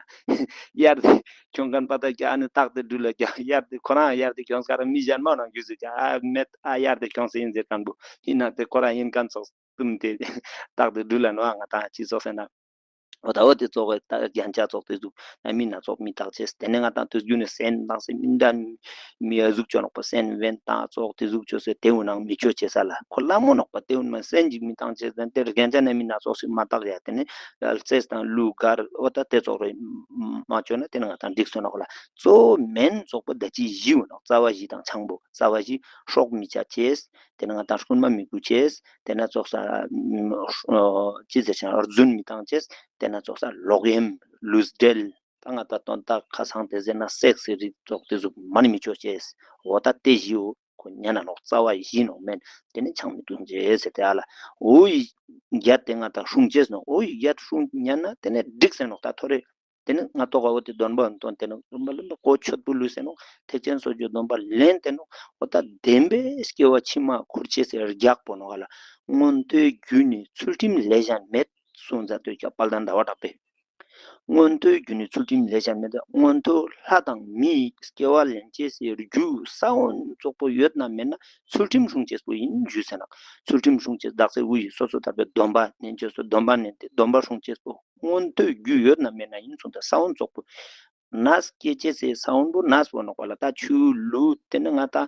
གཡར་དེ་ཁྱོངས་མཁན་པ་ཏ་ཀྱག་ཨ་ནི་རྟགས་དེ་འགྲུལ་ལ་ཀྱག་གཡར་དེ་ཁོ་རང་གཡར་དེ་ཁྱོངས་ཀ་ར་མི་གཞན་མ་ནང་རྒྱུ་ཟེར་ཀྱག་ཨ་མེད་ཨ་གཡར་དེ་ཁྱོངས་སེ་ཡིན་ཟེར་མཁན་པོ་ཡིན་ན་དེ་ཁོ་རང་ཡིན་མཁན་ཚོགས་བསྟུམ་དེ་རྟགས་དེ་འགྲུལ་ལ་ནོ་ཨ་ང་ཏང་ཅི་ཚོགས་ཟེར་ན། འོ་ད་འོ་དེ་ཚོགས་ཀྱི་རྒྱན་ཆ་ཚོགས་དེ་ཟུག་ན་མི་སྣ་ཚོགས་མི་རྟག་ཆེ་དེ་ནས་ང་ཏང་དུས་རྒྱུན་ནས་སེན་བཏང་སེ་མི་འདྲ། མི་ཡ་གཟུགས་ཅོ་ནོག་པ་སེན་བན་བཏང་ཚོགས་དེ་གཟུགས་ཅོ་སེ་དེའུ་ནང་མི་ཅོ་ཆེ་ས་ལ་ཁོ་ལ་མོ་ནོག་པ་དེའུ་མ་སེན་ཅིག་མི་བཏང་ཆེ་ས་དེ་རྒྱན་ཆ་ན་མི་སྣ་ཚོགས་སེ་མ་བཏགས་ཡ་དེ་ནས་རྩེས་དང་ལུ་གར་འོ་ད་དེ་ཚོགས་རེ་མ་ཅོ་ན་དེ་ནས་ང་ཏང་འགྲིག་སོ་ནོག་ལ་གཙོ་བོ་མེན་ཚོགས་པ་ད་ཅི་བཞི་འོ་ནོག་རྩ་བ་བཞི་དང་ཆང་བུ་རྩ་བ་བཞི་སྲོག་མི་ཆ་ཆེ་དེ་ནས་ང་ཏང་རྐུན་མ་མི་རྐུ་ཆེ་དེ་ནས་ཚོགས་ས་ཅི་ཟེར་ཆང་རྫུན་མི་བཏང་ཆེ་དེ་ནས་ཚོགས་ས་ལོག་གཡེམ་ལུས་འབྲེལ། ད་ང་ད་དོན་དག་ཁ་སང་དེ་ཟེར་ན་སེག་སི་རིགས་ཚོགས་དེ་ཟུག་མ་ནི་མི་ཆོག་ཅེས། འོ་ད་དེ་བཞི་འོ་ཁོ་ཉན་ན་ནོག་རྩ་བ་བཞི་ནོག་མེན། དེ་ནི་ཆང་མི་འཐུང་ཅེས་ཟེར་དེ་ཨ་ལ། འོ་ཡི་རྒྱ་དེ་ང་ད་སྲུང་ཅེས་ནོག་འོ་ཡི་རྒྱ་སྲུང་ཉན་ན་དེ་ནི་འགྲིག་ཟེར་ནོག་ད་ཐོ་རེ། དེ་ནི་ང་ཏོག་ག་འོ་དེ་སྡོམ་པ་འདོན་དེ་ནོག་སྡོམ་པ་ལེན་པ་གོ་ཆོད་པོ་ལུས་ཟེར་ནོག་ཐེག་ཆེན་སོ་བརྒྱད་སྡོམ་པ་ལེན་དེ་ནོག་འོ་ད་བདེན་པའི་སྐྱེ་བ་ཕྱི་མ་ཁུར་ཆེས་ཟེར་རྒྱག་པོ་ནོག་ཨ་ལ། མངོན་མཐོའི་རྒྱུ་ནི་ཚུལ་ཁྲིམས་ལས་གཞན་མེད། གསུངས་མཛད་དོ་ཀྱང་དཔལ་ལྡན་ཟླ་བ་གྲགས་པས། མངོན་མཐོའི་རྒྱུ་ནི་ཚུལ་ཁྲིམས་ལས་བྱ་མེད་དེ། མངོན་མཐོ་ལྷ་དང་མིའི་སྐྱེ་བ་ལེན་བྱེད་སའི་རྒྱུ་ས་བོན་བཙོག་པོ་ཡོད་ན་མེད་ན་ཚུལ་ཁྲིམས་སྲུང་བྱེད་པོ་ཡིན་ཞུས་ཟེར་ན། ཚུལ་ཁྲིམས་སྲུང་བྱེད་བདག་སའི་དབུ་ཡི་སོ་སོ་ཐར་པའི་སྡོམ་པ་ནན་བྱེད་སོ། སྡོམ་པ་ནན་ཏེ་སྡོམ་པ་སྲུང་བྱེད་པོ་མངོན་མཐོའི་རྒྱུ་ཡོད་ན་མེད་ན་ཡིན་སོང་ད་ས་བོན་བཙོག་པོ། ནས་སྐྱེ་བྱེད་སའི་ས་བོན་པོ་ནས་པོ་ནོག་པ་ལ། ད་ཆུ་ལུད་དེ་ནི་ང་ད་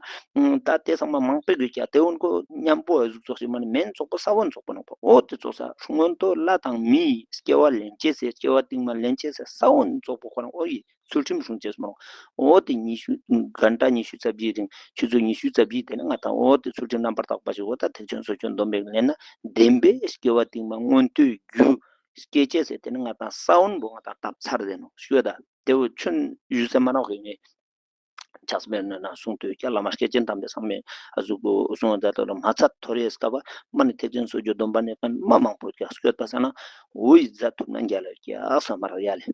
ད་དེ་ཚང་མ་མང་པོ་དགོས་ཀྱང་དེ་བོན་ཀོ་མཉམ་པོ་ཨ་ཟུག་ཙོག་ཞིག་མ་ནི་མེན་བཙོག་པོ་ས་བོན་བཙོག་པོ་ནོག་པ། འོ་དེ་ཙོག་ས་སྔོན་དུ་ལྷ་དང་མིའི་སྐྱེ་བ་ལེན་བྱེད་སའི་སྐྱེ་བ་སྟིང་མ་ལེན་བྱེད་སའི་ས་བོན་བཙོག་པོ་ཁོ་རང་འོ་ཡི་ཚུལ་ཁྲིམས་སྲུང་བྱེད་སོ། འོ་དེ་ཉི་ཤུ་གྷན་ཊ་ཉི་ཤུ་རྩ་བཞིའི་རིང་ཆུ་ཚོད་ཉི་ཤུ་རྩ་བཞི་དེ་ནི་ང་ད་འོ་དེ་ཚུལ་ཁྲིམས་རྣམ་པར་དག་པ་ཞིག་འོ་ད་ཐེག་ཆེན་སོ་སྐྱོང་སྡོམ་པའི་ལེན་ན་བདེན་པའི་སྐྱེ་བ་སྟིང་མ་མངོན་མཐོའི་རྒྱུ་སྐྱེ་བྱེད་ཟེར་དེ་ནི་ང་ད་ས་བོན་པོ་ང་ད་བཏབ་ཚར་དེ་ནོ་ཤོད་ད། དེ་བོ་ཆུན་ཡུལ་སེ་མ་རོག་གི་ངས་ཆགས་པའི་ནང་ན་གསུང་དུས་ཀྱང་བླ་མ་སྐྱེས་ཆེན་དམ་པའི་ཚང་མས་ཨ་ཟུག་གོ་གསུང་བ་མཛད་དོ་ལ་མ་ཚད་ཐོ་རེས་སྐབས་མ་ནི་ཐེག་ཆེན་སོ་སྐྱོང་སྡོམ་པ་ནས་ཀན་མ་མང་པོ་ཀྱང་སྐྱོད་པ་ས་ན་འོ་ཡི་མཛད་ཐུབ་ན་རྒྱ་ལ་ཀྱག་ས་མ་རག་ཡ་ལེ།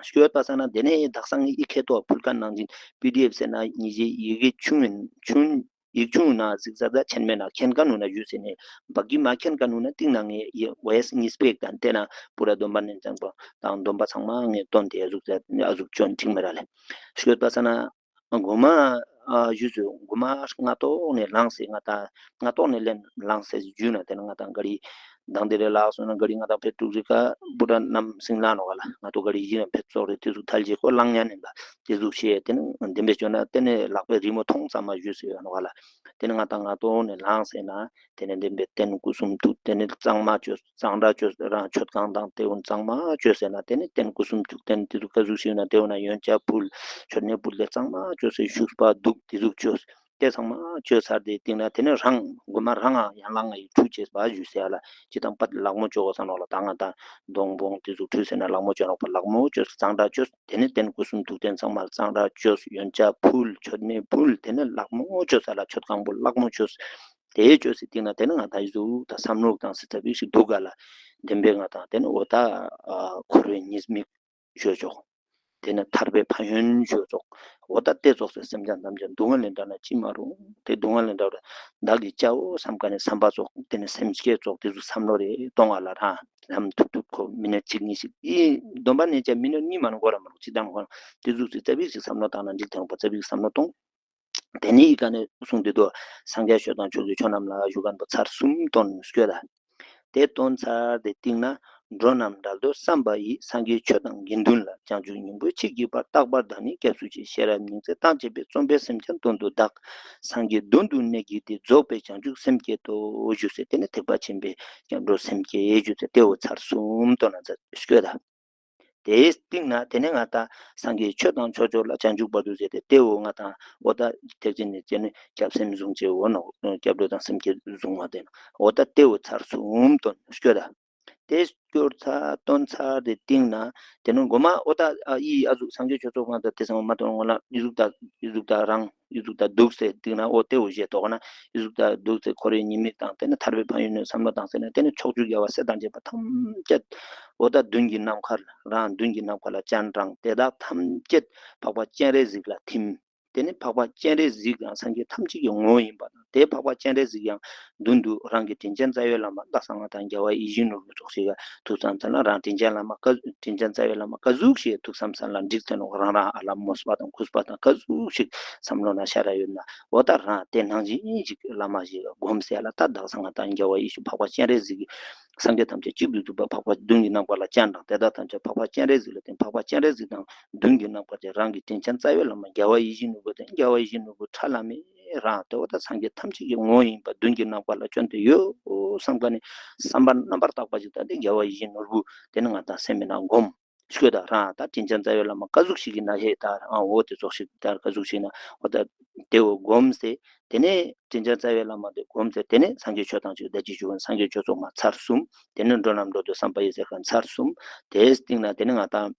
སྐྱོད་པ་ས་ན་དེ་ནས་དག་སང་ཨི་ཁེ་ཏོ་ཕུལ་ཁ་ནང་བཞིན་པི་ཌི་ཨེཕ་ཟེར་ན་ཉི་ཞེ་ཡི་གེ་ཆུང་ཡིན་ཆུང་། ཡིག་ཆུང་ན་གཟིགས་ས་ད་ཆེན་མེད་ན་མཁྱེན་ག་ནུ་ན་ཡུལ་ཟེར་ནས་འབག་གི་མ་མཁྱེན་ག་ནུ་ན་ཏིང་ན་ངས་ཡེ་ཝེ་སི་ཉིས་པེག་དང་དེ་ན་པུ་ར་སྡོམ་པ་ནས་ཙང་པོ་དང་སྡོམ་པ་ཚང་མ་ངས་བཏོན་ཏེ་ཨ་ཟུག་ཟེར་ཨ་ཟུག་ཅོན་འགྲིག་མེད་ར་ལེ། ཤོད་པ་ས་ན་གོ་མ་ཨ་ཡུལ་ཟེར་གོ་མ་སྔ་ཏོག་ནས་ལངས་སེ་ང་ད་སྔ་ཏོག་ནས་ལེན་ལངས་སེ་རྒྱུ་ན་དེ་ན་ང་ད་ག་རི་དང་དེ་རེ་ལགས་སོང་ན་ག་རི་ང་ད་ཕེ་ཀྲུག་རི་ཀ་པུ་ར་ནམ་སིང་ལ་ནོ་ག་ལ་ང་ཏོ་ག་རི་ཡིན་ན་ཕེ་ཙོག་རེ་དེ་ཟུག་ཐལ་ཇེ་ཁོ་ལང་ཉན་ནས་ད། དེ་ཟུག་བཤད་དེ་ནི་བདེན་པའི་སྐྱོན་ན་དེ་ནི་ལག་པའི་རི་མོ་མཐོང་ཙམ་མ་ཞུས་ཟེར་ཡོད་ནོ་ག་ལ། དེ་ནི་ང་དང་ང་ཏོ་ནས་ལངས་ཟེར་ན་དེ་ནི་བདེན་པའི་རྟེན་སྐུ་གསུང་ཐུགས་དེ་ནི་གཙང་མ་བཅོས་གཙང་སྦྲ་བཅོས་རང་མཆོད་ཁང་དང་དེ་འུན་གཙང་མ་བཅོས་ཟེར་ན་དེ་ནི་རྟེན་སྐུ་གསུང་ཐུགས་རྟེན་དེ་ཚོ་ག་ཟུག་ཞིག་ན་དེ་འུན་ན་ཡོན་ཆབ་ཕུལ་མཆོད་གནས་ཕུལ་ཏེ་གཙང་མ་བཅོས་ཟེར་བཞུགས་པ་འདུག་དེ་ཟུག་བཅོས། དེ་ཚང་མ་བཅོས་ཚར་དེ་སྟེང་ན་དེ་ནི་རང་མགོ་མ་རང་ཡང་ལང་ཡི་ཁྲུས་བྱེད་པ་ཞུས་ཟེར་ལ་ཅི་དང་པ་ལག་མོ་བཅོ་གོ་ས་ནོག་ལ་ད་ང་དང་སྡོང་བོང་དེ་ཚོ་ཁྲུས་ཟེར་ན་ལག་མོ་བཅོ་ནོག་པ་ལག་མོ་བཅོས་གཙང་སྦྲ་བཅོས། དེ་ནས་རྟེན་སྐུ་གསུང་ཐུགས་རྟེན་ཚང་མར་གཙང་སྦྲ་བཅོས། ཡོན་ཆབ་ཕུལ་མཆོད་གནས་ཕུལ། དེ་ནས་ལག་མོ་བཅོས་ས་ལ་མཆོད་ཁང་པོ་ལག་མོ་བཅོས། དེ་བཅོས་སའི་སྟེང་ན་དེ་ནས་ང་ད་ཡི་ཟུག་ད་བསམ་བློ་དང་སི་ཐ་བིག་ཞིག་འདུག་ག་ལ། བདེན་པའི་ང་དང་དེ་ནས་འོ་ད་འཁོར་བའི་ཉེས་དམིགས་བརྗོད་ཆོག་དེ་ནས་ཐར་པའི་ཕན་ཡོན་བརྗོད་ཆོག་འོ་ད་དེ་ཙོགས་སེ་སེམས་ཅན་ཐམས་ཅད་སྡུག་བསྔལ་ལས་འདྲ་ན་ཅི་མ་རུང་དེ་སྡུག་བསྔལ་ལས་འདྲ་བ་བདག་གིས་བྱའོ་བསམ་ག་ནས་བསམ་པ་ཙོགས་དེ་ནས་སེམས་བསྐྱེད་ཙོགས་དེ་ཚོ་བསམ་བློ་རེ་གཏོང་བ་ལ་རང་ལམ་ཐུབ་ཐུབ་ཁོ་མི་ནས་གཅིག་གཉིས་ཤིག་ཨི་སྡོམ་པ་ནས་ཀྱང་མི་ནས་གཉིས་མ་ནས་འགོར་ར་མ་རུང་ཅི་དང་ཁོ་དེ་ཚོ་ཚིག་ཙ་པིག་ཅིག་བསམ་བློ་བཏང་ན་འགྲིག་དང་པོ་ཙ་པིག་བསམ་བློ་གཏོང་། དེ་ནས་ཨི་ཀ་ནས་གསུངས་དེ་དོ་སངས་རྒྱས་ཆོས་དང་ཕྱོགས་ཀྱི་ཆོས་རྣམས་ལ་བཞུགས་མཁན་པོ་ཚར་གསུམ་བཏོན་སྐྱོད་ལ། དེ་བཏོན་ཚར་དེ་སྟེང་ན་འགྲོ་རྣམས་བསྒྲལ་དུ་བསམ་པ་ཡིས། སངས་རྒྱས་ཆོས་དང་དགེ་འདུན་ལ། བྱང་ཆུབ་སྙིང་པོའི་ཆེད་བགྱིས་པ། རྟག་པར་བདག་ནི་སྐྱབས་སུ་མཆི། ཤེས་རབ་སྙིང་བརྩེ་དང་བཅས་པའི། བརྩོན་པས་སེམས་ཅན་དོན་དུ་བདག་སངས་རྒྱས་དོན་དུ་གནས་བགྱིས་ཏེ། རྫོགས་པའི་བྱང་ཆུབ་སེམས་བསྐྱེད་དོ། ཞུ་ཟེར་དེ་ནི་ཐེག་པ་ཆེན་པོའི་སྐྱབས་འགྲོ་སེམས་བསྐྱེད་ཞུ་ཟེར་དེ་འོ་ཚར་གསུམ་བཏོན་ན་ཚར་སྐྱོད་ད། དེའི་སྟེང་ན་དེ་ནས་ང་དང་སངས་རྒྱས་ཆོས་དང་ཕྱོགས་ཕྱོགས་ལ་བྱང་ཆུབ་བར་དུ་ཟེར་ཏེ་དེ་འོ་ང་དང་འོ་ད་ཐེག་ཆེན་ནས་ཅི་ནས་སྐྱབས་སེམས་བཟུང་བྱས་འོ་ནོ་སྐྱབས་འགྲོ་དང་སེམས་བསྐྱེད་བཟུང་བ་དེ་ནོ་འོ་ད་དེ་འོ་ཚར་གསུམ་བཏོན་སྐྱོད་ད། དེ་སྐྱོར་ཚར་བཏོན་ཚར་དེ་སྟེང་ན་དེ་ནས་མགོ་མ་འོ་ད་ཨི་ཨ་ཟུག་སངས་རྒྱས་ཆོས་ཚོགས་ང་དང་དེ་ཚང་མ་མ་བཏོན་འོ་ན་ཨི་ཟུག་ད་ཨི་ཟུག་ད་རང་ཡི་ཟུག་དང་འདུག་སེ་འདུག་ན་འོ་དེ་འོ་ཞེས་དོགས་ན་ཡི་ཟུག་དང་འདུག་སེ་འཁོར་བའི་ཉེས་དམིགས་དང་དེ་ནི་ཐར་པའི་ཕན་ཡོན་ནི་བསམ་བློ་དང་ཟེར་ན་དེ་ནི་ཕྱོགས་བཅུའི་རྒྱལ་བ་སྲས་དང་བཅས་པ་ཐམས་ཅད་འོ་ད་མདུན་གྱི་ནམ་མཁར་རང་མདུན་གྱི་ནམ་མཁའ་ལ་སྤྱན་དྲངས་དེ་དག་ཐམས་ཅད་འཕགས་པ་སྤྱན་རས་གཟིགས་ལ་ཐིམ། དེ་ནི་འཕགས་པ་སྤྱན་རས་གཟིགས་ཡང་སངས་རྒྱས་ཐམས་ཅད་ཀྱི་ངོ་བོ་ཡིན་པ་དང་དེ་འཕགས་པ་སྤྱན་རས་གཟིགས་ཡང་མདུན་དུ་རང་གི་དྲིན་ཅན་རྩ་བའི་བླ་མ་ལ་སང་ང་དང་རྒྱལ་བ་ཡིད་བཞིན་ནོར་བུ་ཚོགས་ཤིག་ཐུགས་བསམ་ཚར་ན་རང་དྲིན་ཅན་བླ་མ་བཀའ་དྲིན་ཅན་རྩ་བའི་བླ་མ་བཀའ་ཟུག་ཞིག་ཐུགས་བསམ་ཚར་ན་འགྲིག་ཚར་ནོ་རང་རང་ཨ་ལ་མོས་པ་དང་གུས་པ་དང་བཀའ་ཟུག་ཞིག་བསམ་བློ་ན་ཤར་ར་ཡོད་ན་འོ་ད་རང་དེ་ནང་བཞིན་ཞིག་བླ་མ་ཞིག་སྒོམ་ཟེར་ལ་ད་བདག་སང་ང་དང་རྒྱལ་བ་ཡིད་བཞིན་འཕགས་པ་སྤྱན་རས་གཟིགས་སངས་རྒྱས་ཐམས་ཅད་གཅིག་ཏུ་བསྡུས་པ་འཕགས་པ་མདུན་གྱི་ནམ་མཁའ་ལ་སྤྱན་དྲངས་དེ་དག་ཐམས་ཅད་འཕགས་པ་སྤྱན་རས་གཟིགས་ལ་བརྟེན་འཕགས་པ་སྤྱན་རས་གཟིགས་དང་མདུན་གྱི་ནམ་མཁའ་དེ་རང་གི་དྲིན་ཅན་རྩ་བའི་བླ་མ་རྒྱལ་བ་ཡིད་བཞིན་ནོར་བུ་དང་རྒྱལ་བ་ཡིད་བཞིན་ནོར་བུ་ཁྲ་ལམ་མེ་རང་དེ་འོ་ད་སངས་རྒྱས་ཐམས་ཅད་ཀྱི་ངོ་བོ་ཡིན་པ་མདུན་གྱི་ནམ་མཁའ་ལ་བསྐྱོན་ཏེ་ཡོད་བསམ་ག་ནས་བསམ་པ་རྣམ་པར་དག་པ་ཞིག་ད་དེ་རྒྱལ་བ་ཡིད་བཞིན་ནོར་བུ་དེ་ནི་ང་དང་སེམས་མི་ནང་སྒོམ་ཤོད་ད་རང་ད་དྲིན་ཅན་རྩ་བའི་བླ་མ་བཀའ་ཟུག་ཞིག་གི་ན་ཧེ་ད་རང་འོ་དེ་ཙོགས་ཤིག་ད་བཀའ་ཟུག་ཞིག་ན་འོ་ད་དེ་འོ་སྒོམ་སྟེ་དེ་ནས་དྲིན་ཅན་རྩ་བའི་བླ་མ་དེ་སྒོམ་སྟེ་དེ་ནས་སངས་རྒྱས་ཆོས་དང་ཆོས་ད་ཅི་ཞུ་བ་སངས་རྒྱས་ཆོས་ཚོགས་མ་ཚར་གསུམ་དེ་ནས་འགྲོ་རྣམས་འགྲོ་འདོད་བསམ་པ་ཡི་ཟེར་མཁན་ཚར་གསུམ་དེའི་སྟེང་ན་དེ་ནས་ང་དང་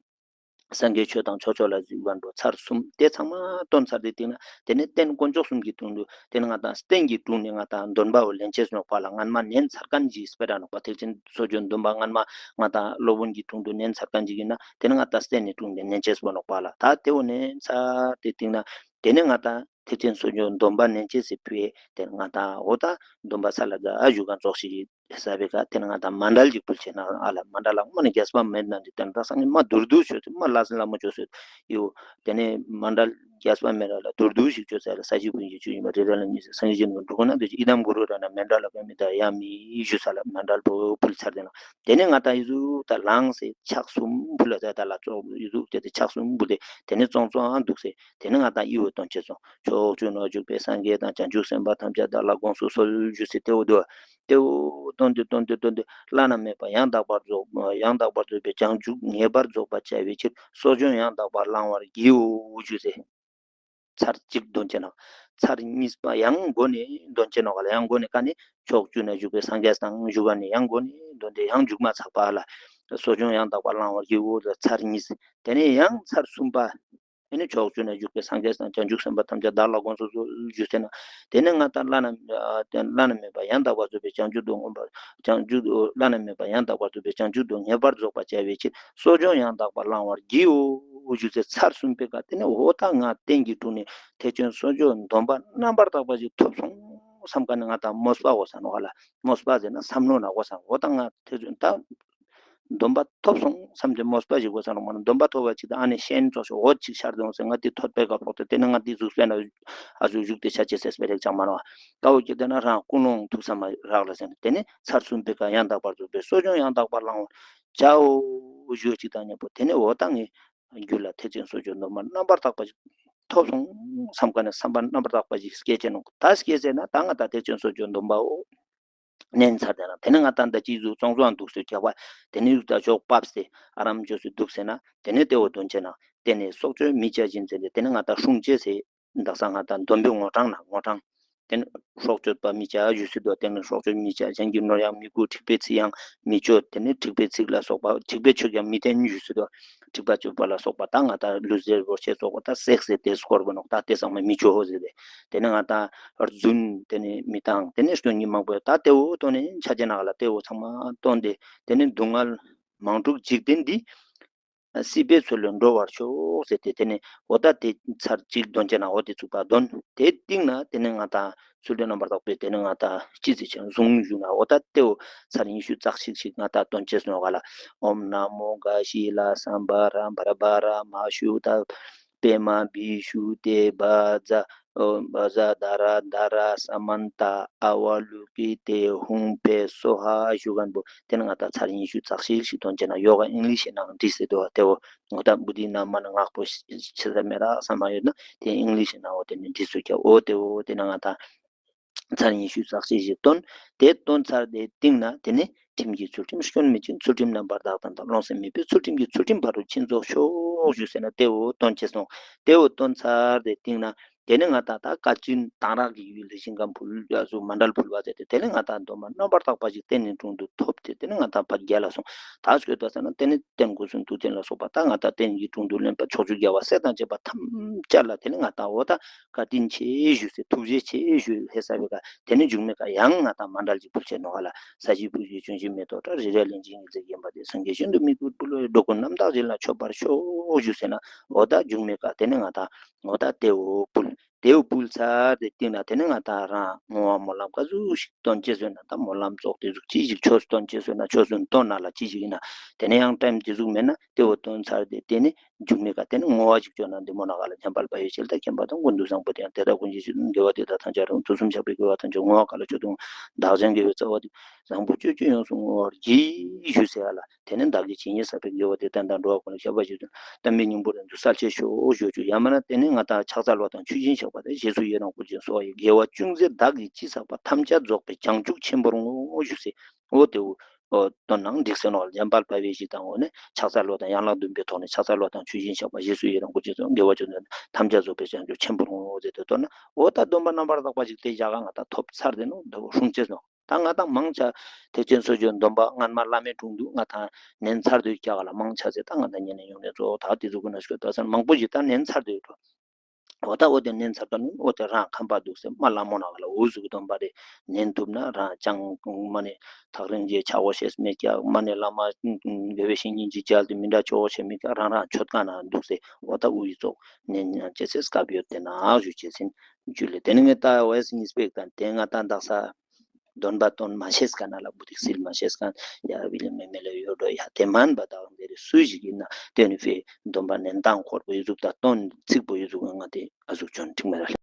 སངས་རྒྱས་ཆོས་དང་ཕྱོགས་ཕྱོགས་ལ་གཟིགས་པར་འགྲོ་ཚར་གསུམ་དེ་ཚང་མ་བཏོན་ཚར་དེ་སྟེང་ན་དེ་ནས་རྟེན་དཀོན་མཆོག་གསུམ་གྱི་དྲུང་དུ་དེ་ནས་ང་དང་རྟེན་གྱི་དྲུང་ནས་ང་དང་འདོན་པའོ་ལེན་ཆེས་ནོག་པ་ལ་སྔན་མ་ནན་ཚར་མཁན་གྱི་སྤེ་ར་ནོག་པ་ཐེག་ཆེན་སོ་བརྒྱད་འདོན་པ་སྔན་མ་ང་དང་སློབ་དཔོན་གྱི་དྲུང་དུ་ནན་ཚར་མཁན་གྱི་ཡིན་ན་དེ་ནས་ང་དང་རྟེན་ནས་དྲུང་ནས་ནན་ཆེས་པོ་ནོག་པ་ལ་ད་དེ་འོ་ནན་ཚར་དེ་སྟེང་ན་དེ་ནས་ང་དང་ ཐེག་ཆེན་གསོ་སྦྱོང་སྡོམ་པ་ནན་ཅེས་སི་ཕུལ་ཡས་དེ་ང་དང་འོ་ད་སྡོམ་པ་ས་ལ་ག་ཨ་ཞུ་ག་ཙོགས་ཤིག་ས་བེ་ག་དེ་ང་དང་མཎྜལ་ཅིག་ཕུལ་ཆེ་ན་ཨ་ལ་མཎྜལ་ལ་མ་ནི་རྒྱས་པ་མེད་ན་འདི་དེ་ད་སང་ཉིན་མ་དུར་དུར་ཤོད་ཚེ་མ་ལ་སི་ལ་མ་ཅོ་སོད་ཡོ། དེ་ནས་མཎྜལ་རྒྱས་པ་མེད་ན་ལ་དུར་དུར་ཞིག་ཅོ་ཚེ་ལ་ས་གཞི་ཀུན་གྱི་ཆུ་ཡིན་པ་རེ་རེ་ལ་གཉིས་སེ་སངས་རྒྱས་ཀྱི་འགྲོ་ཁོ་ན་འདི་ཨི་དམ་གུ་རུ་ར་ན་མཎྜལ་ལ་ག་མི་ད་ཡ་མི་ཞུ་ས་ལ་མཎྜལ་པོ་ཕུལ་ཚར་དེ་ན་དེ་ནས་ང་དང་ཡི་ཟུག་ད་ལངས་སེ་ཕྱག་གསུམ་ཕུལ་ལ་ཚ་ད་ལ་ཙོག་ཡི་ཟུག་དེ་དེ་ཕྱག་གསུམ་ཕུལ་ཏེ་དེ་ནས་ཙོང་ཙོང་ཨང་འདུག་སེ་དེ་ནས་ང་དང་ཨི་བོ་དོན་ཆེ་སོང་ཕྱོགས་བཅུ་ན་བཞུགས་པའི་སངས་རྒྱས་དང་བྱང་ཆུབ་སེམས་དཔའ་ཐམས་ཅད་བདག་ལ་དགོངས་སུ་གསོལ་ཞུ་སེ་དེ་བོ་དུ། དེ་བོ་དོན་དེ་དོན་དེ་དོན་དེ་བླ་ན་མེད་པ་ཡང་དག་པར་རྫོགས་ཡང་དག་པར་རྫོགས་པའི་བྱང་ཆུབ་ངེས་པར་རྫོགས་པར་བྱ་བའི་ཕྱིར་གསོ་སྦྱོང་ཡང་དག་པར་བླང་བར་བགྱིའོ་ཞུ་སེ། ཚར་གཅིག་འདོན་ཅེ་ན། ཚར་གཉིས་པ་ཡང་མགོ་ནས་འདོན་ཅེ་ནོག་ལ་ཡང་མགོ་ནས་ཀ་ནས་ཕྱོགས་བཅུ་ན་བཞུགས་པའི་སངས་རྒྱས་དང་བཞུགས་པ་ནས་ཡང་མགོ་ནས་འདོན་ཏེ་ཡང་མཇུག་མ་ཚགས་པ་ལ། གསོ་སྦྱོང་ཡང་དག་པར་བླང་བར་བགྱིའོ་ལ་ཚར་གཉིས། དེ་ནས་ཡང་ཚར་གསུམ་པ། དེ་ནས་ཕྱོགས་བཅུ་ན་བཞུགས་པའི་སངས་རྒྱས་དང་བྱང་ཆུབ་སེམས་དཔའ་ཐམས་ཅད་བདག་ལ་དགོངས་སུ་གསོལ་ཞུ་ཟེར་ན། དེ་ནས་ང་དང་བླ་ན་བླ་ན་མེད་པ་ཡང་དག་པར་རྫོགས་པའི་བྱང་ཆུབ་ཏུ་མངོན་པར་བྱང་ཆུབ་ཏུ་བླ་ན་མེད་པ་ཡང་དག་པར་རྫོགས་པའི་བྱང་ཆུབ་ཏུ་ངེས་པར་རྫོགས་པར་བྱ་བའི་ཕྱིར་གསོ་སྦྱོང་ཡང་དག་པར་བླང་བར་བགྱིའོ་ཞུ་ཚེ་ཚར་གསུམ་པའི་ཀ་དེ་ནས་འོ་ད་ང་རྟེན་གྱི་དྲུང་ནས་ཐེག་ཆེན་གསོ་སྦྱོང་སྡོམ་པ་རྣམ་པར་དག་པ་ཞིག་ཐོབ་སོང་བསམ་ཀ་ནས་ང་དང་མོས་པ་འོ་ས་ནོ་ག་ལ་མོས་པ་ཟེར་ན་བསམ་མནོ་ན་འོ་ས་འོ་ད་ང་ཐེག་ཆེན་ད། སྡོམ་པ་ཐོབ་སོང་བསམ་སྟེ་མོས་པ་ཞིག་དགོས་ས་རུང་མ་ན་སྡོམ་པ་ཐོབ་པ་ཅིག་དང་ཨ་ནི་ཤེས་ཚོགས་ཤོག་འོ་ཅིག་ཤར་དུ་འོང་ཟེར་ང་དེ་ཐོད་པའི་ཀ་ཕོག་སྟེ་དེ་ནི་ང་དེ་གཟུགས་སྤེལ་ན་ཨ་ཟུག་བཞུགས་ཏེ་ཆ་ཅེས་ཟེར་སྤེལ་རེག་ཅང་མ་ནོ། ཀ་འོ་ཀྱི་དེ་ན་རང་ཀུན་སློང་ཐུག་ས་མ་རག་ལ་ཟེར་ནས་དེ་ནི་ཚར་གསུམ་པའི་ཀ་ཡང་དག་པར་རྫོགས་པའི་གསོ་སྦྱོང་ཡང་དག་པར་བླང་བར་བྱའོ་ཞུ་ཅིག་དང་མཉམ་པོ་དེ་ནི་འོ་ད་ངས་རྒྱུད་ལ་ཐེག་ཆེན་གསོ་སྦྱོང་སྡོམ་པ་རྣམ་པར་དག་པ་ཞིག་ཐོབ་སོང་བསམ་ཀ་ནས་བསམ་པ་རྣམ་པར་དག་པ་ཞིག་སྐྱེ་ཅེ་ནོ་ད་སྐྱེ་ཟེར་ན་ད་ང་ད་ཐེག་ཆེན་གསོ་སྦྱོང་སྡོམ་པའོ། ནན་ཚར་དེ་ན་དེ་ནི་ང་ད་ད་ཅི་ཟུག་ཙོང་ཙོང་འདུག་སུ་རྒྱག་པ་དེ་ནི་ཡུག་ད་ཞོག་པབ་སྟེ་ཨ་རམ་ཅོ་སུ་འདུག་ཟེར་ན་དེ་ནི་ལྟེ་བོ་དོན་ཆེ་ན་དེ་ནི་སྲོག་གཅོད་མི་བྱ་བཞིན་ཟེར་ཏེ་དེ་ནི་ང་ད་སྲུང་བྱེད་ཟེར་འདག་ས་ང་ད་སྡོམ་པའི་ངོ་གྲངས་ན་ངོ་གྲངས་དེ་ནི་སྲོག་གཅོད་པ་མི་བྱ་ཞུ་སྲིད་དོ་དེ་ནི་སྲོག་གཅོད་མི་བྱ་གཞན་གྱི་ནོར་ཡང་མི་རྐུ་འཁྲིག་པའི་ཚིག་ཡང་མི་སྤྱོད་དེ་ནི་འཁྲིག་པའི་ཚིག་ལ་སོགས་པ་འཁྲིག་པའི་ཆོས་ཀྱང་མི་བསྟན་ཞུ་སྲིད་དོ། འཁྲིག་པ་སྤྱོད་པ་ལ་སོགས་པ་ད་ང་ད་ལུས་རྫས་རོ་ཆས་སོགས་པ་ད་སེགས་ཟེར་ཏེ་སྐོར་བ་ནོག་ད་དེ་ཚང་མ་མི་ཆོ་ཧོ་ཟེར་ཏེ། དེ་ནས་ང་ད་རྫུན་དེ་ནས་མི་བཏང་དེ་ནས་སྐྱོན་གཉིས་མང་པོ་ད་དེ་འོ་དོ་ནས་ཆ་ཅེ་ནག་ལ་དེ་འོ་ཚང་མ་བཏོན་ཏེ་དེ་ནས་སྡུག་བསྔལ་མང་དྲུག་འཇིག་རྟེན་འདི། སྲིད་པའི་མཚོ་ལས་འགྲོ་བར་ཤོག་ཟེར་ཏེ་དེ་ནས་འོ་ད་དེ་ཚར་གཅིག་འདོན་ཅེ་ན་འོ་དེ་ཚུགས་པ་འདོན་དེ་སྟིང་ན་དེ་ནས་ང་ད་ཚུལ་ཁྲིམས་རྣམ་པར་དག་པས་དེ་ནས་ང་ད་སྤྱི་ཚེ་ཆེན་བཟུང་བཞུགས་ན་འོ་ད་དེ་འོ་ཚར་ཉི་ཤུ་རྩ་གཅིག་ཞིག་ང་ད་འདོན་ཅེས་ནོ་ག་ལ། ཨོཾ་ན་མོ་ག་ཤི་ལ་སཾ་བྷ་ར་བྷ་ར་བྷ་ར་མ་ཤུ་ད། པདྨ་བི་ཤུ་ཏེ་བཛྲ་བཛྲ་དྷ་ར་དྷ་ར་ས་མན་ཏ་ཨ་ཝ་ལུ་ཀི་ཏེ་ཧཱུྃ་ཕཊ་སྭཱ་ཧཱ་ཞུ་མཁན་པོ་དེ་ནི་ང་ད་ཚར་ཉི་ཤུ་རྩ་གཅིག་ཞིག་འདོན་ཅེ་ན་ཡོ་ག་ཨིང་ལིཤ་ནང་བྲིས་སེ་འདུག་པ་དེ་འོ་ང་ད་བུ་དི་ན་མ་ན་ངག་པོ་ཆེ་ས་མེད་ར་ས་མ་ཡོད་ན་དེ་ཨིང་ལིཤ་ནང་འོ་དེ་ནི་བྲིས་སུ་རྒྱབ་འོ་དེ་འོ་དེ་ནི་ང་ད། ཚར་ཉི་ཤུ་རྩ་གཅིག་ཞིག་བཏོན། དེ་བཏོན་ཚར་དེ་སྟིང་ན་དེ་ནི་ཁྲིམས་ཀྱི་ཚུལ་ཁྲིམས་སྐྱོན་མེད་ཅིང་ཚུལ་ཁྲིམས་རྣམ་པར་དག་དང་དང་རླུང་སེམས་མེད་པའི་ཚུལ་ཁྲིམས་ཀྱི་ཚུལ་ཁྲིམས་ཕ་རོལ་ཕྱིན་རྫོགས་ཤོག་ཞུ་ཟེར་ན་དེ་འོ་བཏོན་ཅེས་སོང་། དེ་འོ་བཏོན་ཚར་དེ་སྟིང་ན་དེ་ནི་ང་ད་ད་བཀའ་དྲིན་གཏང་རག་གི་ཡུལ་ལ་ཞིང་ཁམས་ཕུལ་ཡ་སུ་མཎྜལ་ཕུལ་བ་ཟེར་ཏེ་དེ་ནི་ང་ད་སྡོམ་པ་རྣམ་པར་དག་པ་ཞིག་རྟེན་ནི་དྲུང་དུ་ཐོབ་སྟེ་དེ་ནི་ང་ད་ཕ་རྒྱལ་ལ་སོང་། ད་སྐྱོད་ད་ཟེར་ན་དེ་ནི་རྟེན་སྐུ་གསུང་ཐུགས་རྟེན་ལ་སོགས་པ་ད་ང་ད་རྟེན་གྱི་དྲུང་དུ་ལེན་པ་ཕྱོགས་བཅུའི་རྒྱལ་བ་སྲས་དང་བཅས་པ་ཐམས་ཅད་ལ་དེ་ནི་ང་ད་འོ་ད། བཀའ་དྲིན་ཆེ་ཞུ་ཟེར་ཐུགས་རྗེ་ཆེ་ཞུ་ཧེ་ས་བའི་ཀ་དེ་ནི་འཇུག་མེད་ཀ་ཡང་ང་དང་མཎྜལ་གྱི་ཕུལ་ཆེ་ནོ་ག་ལ། ས་གཞི་ཕུལ་གྱི་ལྗོན་ཤིང་མེ་ཏོག་བཀྲ་རི་རལ་གླིང་བཞི་ཉི་ཚེ་བརྒྱན་པ་སྟེ་སངས་རྒྱས་ཤིན་ཏུ་མི་བསྐྱོད་པའི་འགྲོ་ཀུན་རྣམ་དག་ཞིང་ལ་མཆོད་པར་ཤོག་ཞུ་ཟེར་ན་འོ་ད་འཇུག་མེད་ཀ་དེ་ནི་ང་དང་འོ་ད་དེ་འོ་ཕུལ་དེ་འོ་ཕུལ་ཚར་དེ་སྟིང་ན་དེ་ནི་ང་དང་རང་བསྔོ་བ་སྨོན་ལམ་ག་ཟུག་ཞིག་འདོན་ཅེས་ཟེར་ན་ད་སྨོན་ལམ་ཙོགས་དེ་ཟུག་ཅི་ཞིག་ཆོས་འདོན་ཅེས་ཟེར་ན་ཆོས་འདོན་ན་ལ་ཅི་ཞིག་ཡིན་ན་དེ་ནི་ཡང་ཊའིམ་དེ་ཟུག་མེད་ན་དེ་འོ་འདོན་ཚར་དེ་དེ་ནི། འཇུག་མེད་ཀ་དེ་ནི་བསྔོ་བ་ཅིག་བཅོ་ན་འདི་མོ་ན་ག་ལ་འཇམ་དཔལ་དཔའ་བོས་ཞལ་ལྟ་མཁྱེན་པ་དང་ཀུན་ཏུ་བཟང་པོ་དེ་ཡང་དེ་དག་ཀུན་གྱི་ཕྱིར་དགེ་བ་དེ་དག་ཐམས་ཅད་རང་དུ་གསུམ་ཆགས་པའི་དགེ་བ་ཐམས་ཅད་བསྔོ་བ་ག་ལ་མཆོག་ཏུ་བདག་ཅག་དགེ་བའི་རྩ་བ་དེ་བཟང་པོ་སྤྱོད་ཕྱིར་ཡོངས་སུ་བསྔོ་བར་བགྱི་ཞུ་ཟེར་ཡ་ལ་དེ་ནི་བདག་གིས་ཇི་སྙེད་བསགས་པའི་དགེ་བ་དེ་བསྟན་དང་འགྲོ་བ་ཀུན་ལ་ཁྱབ་པ་ཞིག་ཏུ་བསྟན་པའི་སྙིང་པོ་རིང་དུ་གསལ་བྱེད་ཤོག་ཞུ་ཆོག་ཡང་མིན་ན་དེ་ནི་ང་དང་ཕྱག་འཚལ་བ་དང་མཆོད་སྦྱིན་བཤགས་པ་དང་རྗེས་སུ་ཡི་རང་བསྐུལ་ཞིང་གསོལ་བ་ཡི་དགེ་བ་ཅུང་ཟད་བདག་གིས་ཅི་བསགས་པ་ཐམས་ཅད་རྫོགས་པའི་བྱང་ཆུབ་ཆེན་པོར་བསྔོ་ཞུ་ཟེར། འོ་དེ་འོ། འོ་དོན་ནང་འགྲིག་སེ་ནོ་འཇམ་དཔལ་དཔའ་བོས་ཞིག་དང་འོ་ནས་ཕྱག་འཚལ་ལོ་དང་ཡན་ལག་བདུན་པའི་ཐོག་ནས་ཕྱག་འཚལ་ལོ་དང་མཆོད་སྦྱིན་བཤགས་པ་རྗེས་སུ་ཡི་རང་བསྐུལ་ཞིང་གསོལ་དགེ་བ་ཅུང་ཟད་ཐམས་ཅད་རྫོགས་པའི་བྱང་ཆུབ་ཆེན་པོར་བསྔོ་ཟེར་ཏེ་དོན་ན་འོ་ད་སྡོམ་པ་རྣམ་པར་དག་པ་ཞིག་དེ་བཞག་ག་ང་ད་ཐོབ་ཚར་དེ་ནོ་ད་འོ་སྲུང་ཅེས་ནོ་ད་ང་ད་མང་ཆ་ཐེག་ཆེན་གསོ་སྦྱོང་སྡོམ་པ་སྔན་མ་བླ་མའི་དྲུང་དུ་ང་ད་ནན་ཚར་དུ་བཞག་ག་ལ་མང་ཆ་ཟེར་ད་ང་ད་ཉན་ནས་ཡོང་ནས་གཙོ་བོ་ད་དེ་ཚོ་ཀུན་ན་ཤོད་ད་སར་མང་པོ་ཞིག་ད་ནན་ཚར་དུ་ཡོད་འགྲོ། འོ་ད་འོ་དེ་ནན་ཚར་དོ་ནི་འོ་དེ་རང་ཁམས་པ་འདུག་ཟེར། མ་ལ་མོ་ན་ག་ལ་འུ་ཟུག་སྡོམ་པ་རེ་ནན་ཐུབ་ན་རང་ཅང་མ་ནི་ཐག་རིང་རྗེས་ཆ་བོ་ཤེས་མེད་ཀྱག། མ་ནི་བླ་མ་དགེ་བའི་བཤེས་གཉེན་ཅིག་བཅར་ཏེ་མི་འདྲ་ཆོག་ཤེས་མེད་ཀྱག། རང་རང་ཆོད་ག་ན་འདུག་ཟེར། འོ་ད་འུ་ཡི་ཚོགས་ནན་ཉང་ཅེས་ཟེར་སྐབས་ཡོད་དེ་ན་ཨ་ཞུ་བྱེད་ཟིན་ཇུ་ལེ། དེ་ནི་ངས་ད་ཝེ་སི་ཉིས་པེག་དང་དེ་ང་ད་འདག་ས་སྡོམ་པ་སྟོན་མ་ཤེས་ག་ན་ལ་བུ་དིག་སིལ་མ་ཤེས་ག་ན་ཡ་བི་ལི་མེ་མེ་ལ་ཡོད་འགྲོ། ཡ་དེ་མན་པ་དག་དེ་རེ་སུ་ཞིག་ཡིན་ན་དེ་ནི་ཕེ་སྡོམ་པ་ནན་ཏང་འཁོར་བུ་ཡི་ཟུག་ད་སྟོན་ཚིག་བུ་ཡི་ཟུག་ང་དེ་ཨ་ཟུག་ཆོན་ཁྲིག་མེ་ར་ལེ།